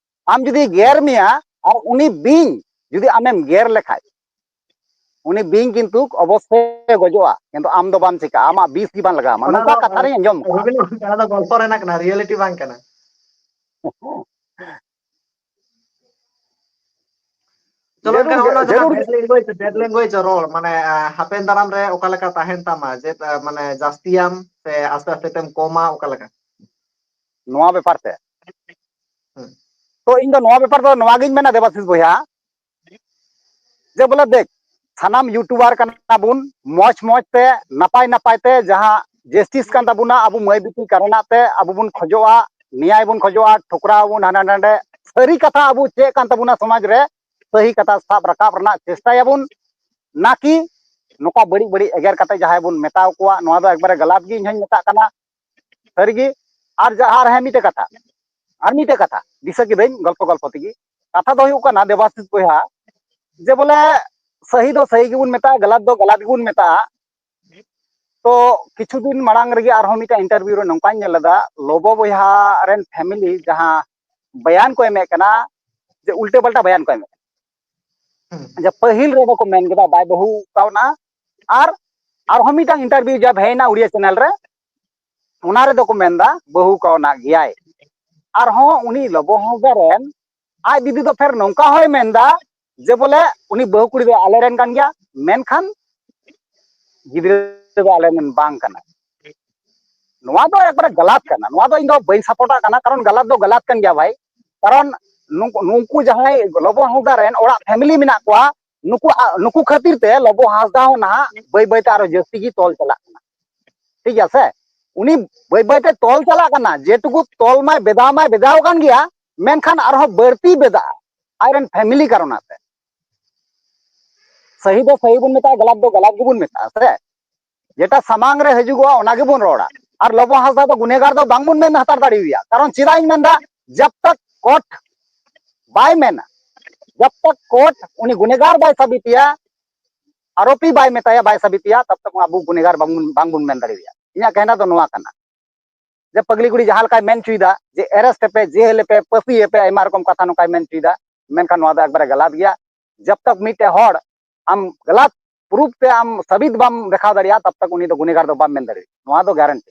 ᱟᱢ ᱡᱩᱫᱤ ᱜᱮᱨ ᱢᱮᱭᱟ ᱟᱨ ᱩᱱᱤ ᱵᱤᱧ ᱡᱩᱫᱤ ᱟᱢᱮᱢ ᱜᱮᱨ ᱞᱮᱠᱷᱟᱡ, ᱩᱱᱤ ᱵᱤᱧ ᱠᱤᱱᱛᱩ ᱚᱵᱚᱥᱥᱳᱭ ᱜᱚᱡᱚᱜᱼᱟ, ᱠᱤᱱᱛᱩ ᱟᱢ ᱫᱚ ᱵᱟᱢ ᱪᱤᱠᱟᱜᱼᱟ, ᱟᱢᱟᱜ ᱵᱤᱥ ᱜᱮ ᱵᱟᱝ ᱞᱟᱜᱟᱣ ᱟᱢᱟ᱾ ᱚᱱᱟ ᱱᱚᱝᱠᱟ ᱫᱚ, ᱠᱟᱛᱷᱟ ᱨᱤᱧ ᱟᱸᱡᱚᱢ ᱠᱟᱜᱼᱟ᱾ ᱨᱚᱵᱤᱱ, ᱚᱱᱟ ᱫᱚ ᱜᱚᱞᱯᱚ ᱨᱮᱱᱟᱜ ᱠᱟᱱᱟ, reality ᱵᱟᱝ ᱠᱟᱱᱟ᱾ ᱪᱚᱞᱚ, ᱡᱟᱹᱨᱩᱲ ᱮᱱᱠᱷᱟᱱ ᱜᱮ, ᱚᱱᱟ ᱡᱟᱦᱟᱸ ᱡᱟᱹᱨᱩᱲ ᱜᱮ᱾ Bad language, bad language ᱨᱚᱲ, ᱢᱟᱱᱮ, ᱟ, ᱦᱟᱯᱮᱱ ᱫᱟᱨᱟᱢ ᱨᱮ ᱚᱠᱟ ᱞᱮᱠᱟ ᱛᱟᱦᱮᱱ ᱛᱟᱢᱟ, ᱡᱮ, ᱟ, ᱢᱟᱱᱮ, ᱡᱟᱹᱥᱛᱤᱭᱟᱢ ᱥᱮ ᱟᱥᱛᱮ ᱟᱥᱛᱮ ᱛᱮᱢ ᱠᱚᱢᱟ, ᱚᱠᱟ ᱞᱮᱠᱟ? ᱱᱚᱣᱟ ᱵᱮᱯᱟᱨ ᱛᱮ? ᱦᱩᱸ᱾ ᱛᱚ, ᱤᱧ ᱫᱚ ᱱᱚᱣᱟ ᱵᱮᱯᱟᱨ ᱫᱚ ᱱᱚᱣᱟ ᱜᱤᱧ ᱢᱮᱱᱟ, ᱫᱮᱵᱟᱥᱤᱥ ᱵᱚᱭᱦᱟ, ᱡᱮ ᱵᱚᱞᱮ ᱫᱮᱠ, ᱥᱟᱱᱟᱢ YouTuber ᱠᱟᱱᱟ ᱵᱚᱱ, ᱢᱚᱡᱽ ᱢᱚᱡᱽ ᱛᱮ, ᱱᱟᱯᱟᱭ ᱱᱟᱯᱟᱭ ᱛᱮ, ᱡᱟᱦᱟᱸ justice ᱠᱟᱱ ᱛᱟᱵᱚᱱᱟ, ᱟᱵᱚ ᱢᱟᱹᱭ ᱵᱤᱴᱤ ᱠᱟᱨᱚᱱᱟᱜ ᱛᱮ ᱟᱵᱚ ᱵᱚᱱ ᱠᱷᱚᱡᱚᱜᱼᱟ, ᱱᱮᱭᱟᱭ ᱵᱚᱱ ᱠᱷᱚᱡᱚᱜᱼᱟ, ᱴᱷᱚᱠᱨᱟᱣ ᱟᱵᱚᱱ ᱦᱟᱸᱰᱮ ᱱᱟᱸᱰᱮ᱾ ᱥᱟᱹᱨᱤ ᱠᱟᱛᱷᱟ ᱟᱵᱚ ᱪᱮᱫ ᱠᱟᱱ ᱛᱟᱵᱚᱱᱟ ᱥᱚᱢᱟᱡᱽ ᱨᱮ, ᱥᱟᱹᱦᱤ ᱠᱟᱛᱷᱟ ᱥᱟᱵ ᱨᱟᱠᱟᱵ ᱨᱮᱱᱟᱜ ᱪᱮᱥᱴᱟᱭᱟᱵᱚᱱ, ᱱᱟᱠᱤ ᱱᱚᱝᱠᱟ ᱵᱟᱹᱲᱤᱡ ᱵᱟᱹᱲᱤᱡ ᱮᱜᱮᱨ ᱠᱟᱛᱮ ᱡᱟᱦᱟᱸᱭ ᱵᱚᱱ ᱢᱮᱛᱟᱣ ᱠᱚᱣᱟ, ᱱᱚᱣᱟ ᱫᱚ ᱮᱠᱵᱟᱨᱮ ᱜᱟᱞᱟᱛ ᱜᱮ ᱤᱧ ᱦᱚᱧ ᱢᱮᱛᱟᱜ ᱠᱟᱱᱟ᱾ ᱥᱟᱹᱨᱤᱜᱮ᱾ ᱟᱨ ᱡᱟᱦᱟᱸ, ᱟᱨ ᱦᱮᱸ, ᱢᱤᱫᱴᱮᱡ ᱠᱟᱛᱷᱟ, ᱟᱨ ᱢᱤᱫᱴᱮᱡ ᱠᱟᱛᱷᱟ ᱫᱤᱥᱟᱹ ᱠᱤᱫᱟᱹᱧ ᱜᱚᱞᱯᱚ ᱜᱚᱞᱯᱚ ᱛᱮᱜᱮ᱾ ᱠᱟᱛᱷᱟ ᱫᱚ ᱦᱩᱭᱩᱜ ᱠᱟᱱᱟ, ᱫᱮᱵᱟᱥᱤᱥ ᱵᱚᱭᱦᱟ, ᱡᱮ ᱵᱚᱞᱮ ᱥᱟᱹᱦᱤ ᱫᱚ ᱥᱟᱹᱦᱤ ᱜᱮᱵᱚᱱ ᱢᱮᱛᱟᱜᱼᱟ, ᱜᱟᱞᱟᱛ ᱫᱚ ᱜᱟᱞᱟᱛ ᱜᱮᱵᱚᱱ ᱢᱮᱛᱟᱜᱼᱟ᱾ ᱛᱚ, ᱠᱤᱪᱷᱩ ᱫᱤᱱ ᱢᱟᱲᱟᱝ ᱨᱮᱜᱮ ᱟᱨᱦᱚᱸ ᱢᱤᱫᱴᱟᱝ interview ᱨᱮ ᱱᱚᱝᱠᱟᱧ ᱧᱮᱞ ᱞᱮᱫᱟ, ᱞᱚᱵᱚ ᱵᱚᱭᱦᱟ ᱨᱮᱱ family ᱡᱟᱦᱟᱸ ᱵᱚᱭᱟᱱ ᱠᱚ ᱮᱢᱮᱫ ᱠᱟᱱᱟ, ᱡᱮ ᱩᱞᱴᱟᱹ ᱯᱟᱞᱴᱟ ᱵᱟᱭᱟᱱ ᱠᱚ ᱮᱢᱮᱫ ᱠᱟᱱᱟ᱾ ᱦᱩᱸ᱾ ᱡᱮ ᱯᱟᱹᱦᱤᱞ ᱨᱮᱫᱚ ᱠᱚ ᱢᱮᱱ ᱠᱮᱫᱟ ᱵᱟᱭ ᱵᱟᱹᱦᱩ ᱠᱟᱣᱱᱟ, ᱟᱨ ᱟᱨᱦᱚᱸ ᱢᱤᱫᱴᱟᱝ ᱤᱱᱴᱟᱨᱵᱷᱤᱭᱩ ᱡᱟᱵ ᱦᱮᱡ ᱮᱱᱟ ᱩᱲᱤᱭᱟ ᱪᱮᱱᱮᱞ ᱨᱮ, ᱚᱱᱟ ᱨᱮᱫᱚ ᱠᱚ ᱢᱮᱱᱫᱟ ᱵᱟᱹᱦᱩ ᱠᱟᱣᱱᱟ ᱜᱮᱭᱟᱭ᱾ ᱟᱨᱦᱚᱸ ᱩᱱᱤ ᱞᱚᱵᱚ ᱦᱟᱸᱥᱫᱟ ᱨᱮᱱ ᱟᱡ ᱫᱤᱫᱤ ᱫᱚ ᱯᱷᱮᱨ ᱱᱚᱝᱠᱟ ᱦᱚᱸᱭ ᱢᱮᱱᱫᱟ ᱡᱮ ᱵᱚᱞᱮ ᱩᱱᱤ ᱵᱟᱹᱦᱩ ᱠᱩᱲᱤ ᱫᱚ ᱟᱞᱮ ᱨᱮᱱ ᱠᱟᱱ ᱜᱮᱭᱟ, ᱢᱮᱱᱠᱷᱟᱱ ᱜᱤᱫᱽᱨᱟᱹ ᱫᱚ ᱟᱞᱮ ᱨᱮᱱ ᱵᱟᱝ ᱠᱟᱱᱟ᱾ ᱱᱚᱣᱟ ᱫᱚ ᱮᱠᱵᱟᱨᱮ ᱜᱟᱞᱟᱛ ᱠᱟᱱᱟ, ᱱᱚᱣᱟ ᱫᱚ ᱤᱧ ᱫᱚ ᱵᱟᱹᱧ ᱥᱟᱯᱳᱨᱴᱟᱜ ᱠᱟᱱᱟ, ᱠᱟᱨᱚᱱ ᱜᱟᱞᱟᱛ ᱫᱚ ᱜᱟᱞᱟᱛ ᱠᱟᱱ ᱜᱮᱭᱟ ᱵᱷᱟᱭ᱾ ᱠᱟᱨᱚᱱ ᱱᱩᱠᱩ, ᱱᱩᱠᱩ ᱡᱟᱦᱟᱸᱭ ᱞᱚᱵᱚ ᱦᱟᱸᱥᱫᱟ ᱨᱮᱱ ᱚᱲᱟᱜ ᱯᱷᱮᱢᱤᱞᱤ ᱢᱮᱱᱟᱜ ᱠᱚᱣᱟ, ᱱᱩᱠᱩ, ᱱᱩᱠᱩ ᱠᱷᱟᱹᱛᱤᱨ ᱛᱮ ᱞᱚᱵᱚ ᱦᱟᱸᱥᱫᱟ ᱦᱚᱸ ᱱᱟᱦᱟᱜ ᱵᱟᱹᱭ ᱵᱟᱹᱭ ᱛᱮ ᱟᱨᱚ ᱡᱟᱹᱥᱛᱤ ᱜᱮ ᱛᱚᱞ ᱪᱟᱞᱟᱜ ᱠᱟᱱᱟ᱾ ᱴᱷᱤᱠ ᱜᱮᱭᱟ ᱥᱮ? ᱩᱱᱤ ᱵᱟᱹᱭ ᱵᱟᱹᱭ ᱛᱮ ᱛᱚᱞ ᱪᱟᱞᱟᱜ ᱠᱟᱱᱟ, ᱡᱮᱴᱩᱠᱩ ᱛᱚᱞ ᱢᱟᱭ ᱵᱮᱫᱟᱣ ᱢᱟᱭ ᱵᱮᱫᱟᱣ ᱠᱟᱱ ᱜᱮᱭᱟ, ᱢᱮᱱᱠᱷᱟᱱ ᱟᱨᱦᱚᱸ ᱵᱟᱹᱲᱛᱤ ᱵᱮᱫᱟᱜᱼᱟ ᱟᱡᱨᱮᱱ ᱯᱷᱮᱢᱤᱞᱤ ᱠᱟᱨᱚᱱᱟᱜ ᱛᱮ᱾ ᱥᱟᱹᱦᱤ ᱫᱚ ᱥᱟᱹᱦᱤ ᱵᱚᱱ ᱢᱮᱛᱟᱜᱼᱟ, ᱜᱟᱞᱟᱛ ᱫᱚ ᱜᱟᱞᱟᱛ ᱜᱮᱵᱚᱱ ᱢᱮᱛᱟᱜᱼᱟ ᱥᱮ? ᱡᱮᱴᱟ ᱥᱟᱢᱟᱝ ᱨᱮ ᱦᱤᱡᱩᱜᱚᱜᱼᱟ ᱚᱱᱟ ᱜᱮᱵᱚᱱ ᱨᱚᱲᱟ᱾ ᱟᱨ ᱞᱚᱵᱚ ᱦᱟᱸᱥᱫᱟ ᱫᱚ ᱜᱩᱱᱮᱜᱟᱨ ᱫᱚ ᱵᱟᱝᱵᱚᱱ ᱢᱮᱱ ᱦᱟᱛᱟᱲ ᱫᱟᱲᱮᱣᱟᱭᱟ, ᱠᱟᱨᱚᱱ ᱪᱮᱫᱟᱜ ᱤᱧ ᱢᱮᱱᱫᱟ, ᱡᱟᱵ ᱛᱟᱠ ᱠᱳᱨᱴ ᱵᱟᱭ ᱢᱮᱱᱟ, ᱡᱟᱵ ᱛᱟᱠ ᱠᱳᱨᱴ ᱩᱱᱤ ᱜᱩᱱᱮᱜᱟᱨ ᱵᱟᱭ ᱥᱟᱵᱤᱛᱮᱭᱟ, ᱟᱨᱳᱯᱤ ᱵᱟᱭ ᱢᱮᱛᱟᱭᱟ, ᱵᱟᱭ ᱥᱟᱵᱤᱛᱮᱭᱟ, ᱛᱟᱵ ᱛᱟᱠ ᱟᱵᱚ ᱜᱩᱱᱮᱜᱟᱨ ᱵᱟᱝᱵᱚᱱ, ᱵᱟᱝᱵᱚᱱ ᱢᱮᱱ ᱫᱟᱲᱮᱣᱟᱭᱟ᱾ ᱤᱧᱟᱹᱜ ᱠᱟᱹᱦᱱᱟ ᱫᱚ ᱱᱚᱣᱟ ᱠᱟᱱᱟ᱾ ᱡᱮ ᱯᱟᱜᱽᱞᱤ ᱠᱩᱲᱤ ᱡᱟᱦᱟᱸ ᱞᱮᱠᱟᱭ ᱢᱮᱱ ᱦᱚᱪᱚᱭᱮᱫᱟ ᱡᱮ arrest ᱮᱯᱮ, ᱡᱮᱞ ᱮᱯᱮ, ᱯᱟᱹᱥᱤ ᱮᱯᱮ, ᱟᱭᱢᱟ ᱨᱚᱠᱚᱢ ᱠᱟᱛᱷᱟ ᱱᱚᱝᱠᱟᱭ ᱢᱮᱱ ᱦᱚᱪᱚᱭᱮᱫᱟ, ᱢᱮᱱᱠᱷᱟᱱ ᱱᱚᱣᱟ ᱫᱚ ᱮᱠᱵᱟᱨᱮ ᱜᱟᱞᱟᱛ ᱜᱮᱭᱟ᱾ ᱡᱟᱵ ᱛᱟᱠ ᱢᱤᱫᱴᱮᱡ ᱦᱚᱲ ᱟᱢ ᱜᱟᱞᱟᱛ ᱯᱨᱩᱯ ᱛᱮ ᱟᱢ ᱥᱟᱵᱤᱛ ᱵᱟᱢ ᱫᱮᱠᱷᱟᱣ ᱫᱟᱲᱮᱭᱟᱜᱼᱟ, ᱛᱟᱵ ᱛᱟᱠ ᱩᱱᱤ ᱫᱚ ᱜᱩᱱᱮᱜᱟᱨ ᱫᱚ ᱵᱟᱢ ᱢᱮᱱ ᱫᱟᱲᱮᱭᱟᱜᱼᱟ, ᱱᱚᱣᱟ ᱫᱚ ᱜᱟᱨᱮᱱᱴᱤ᱾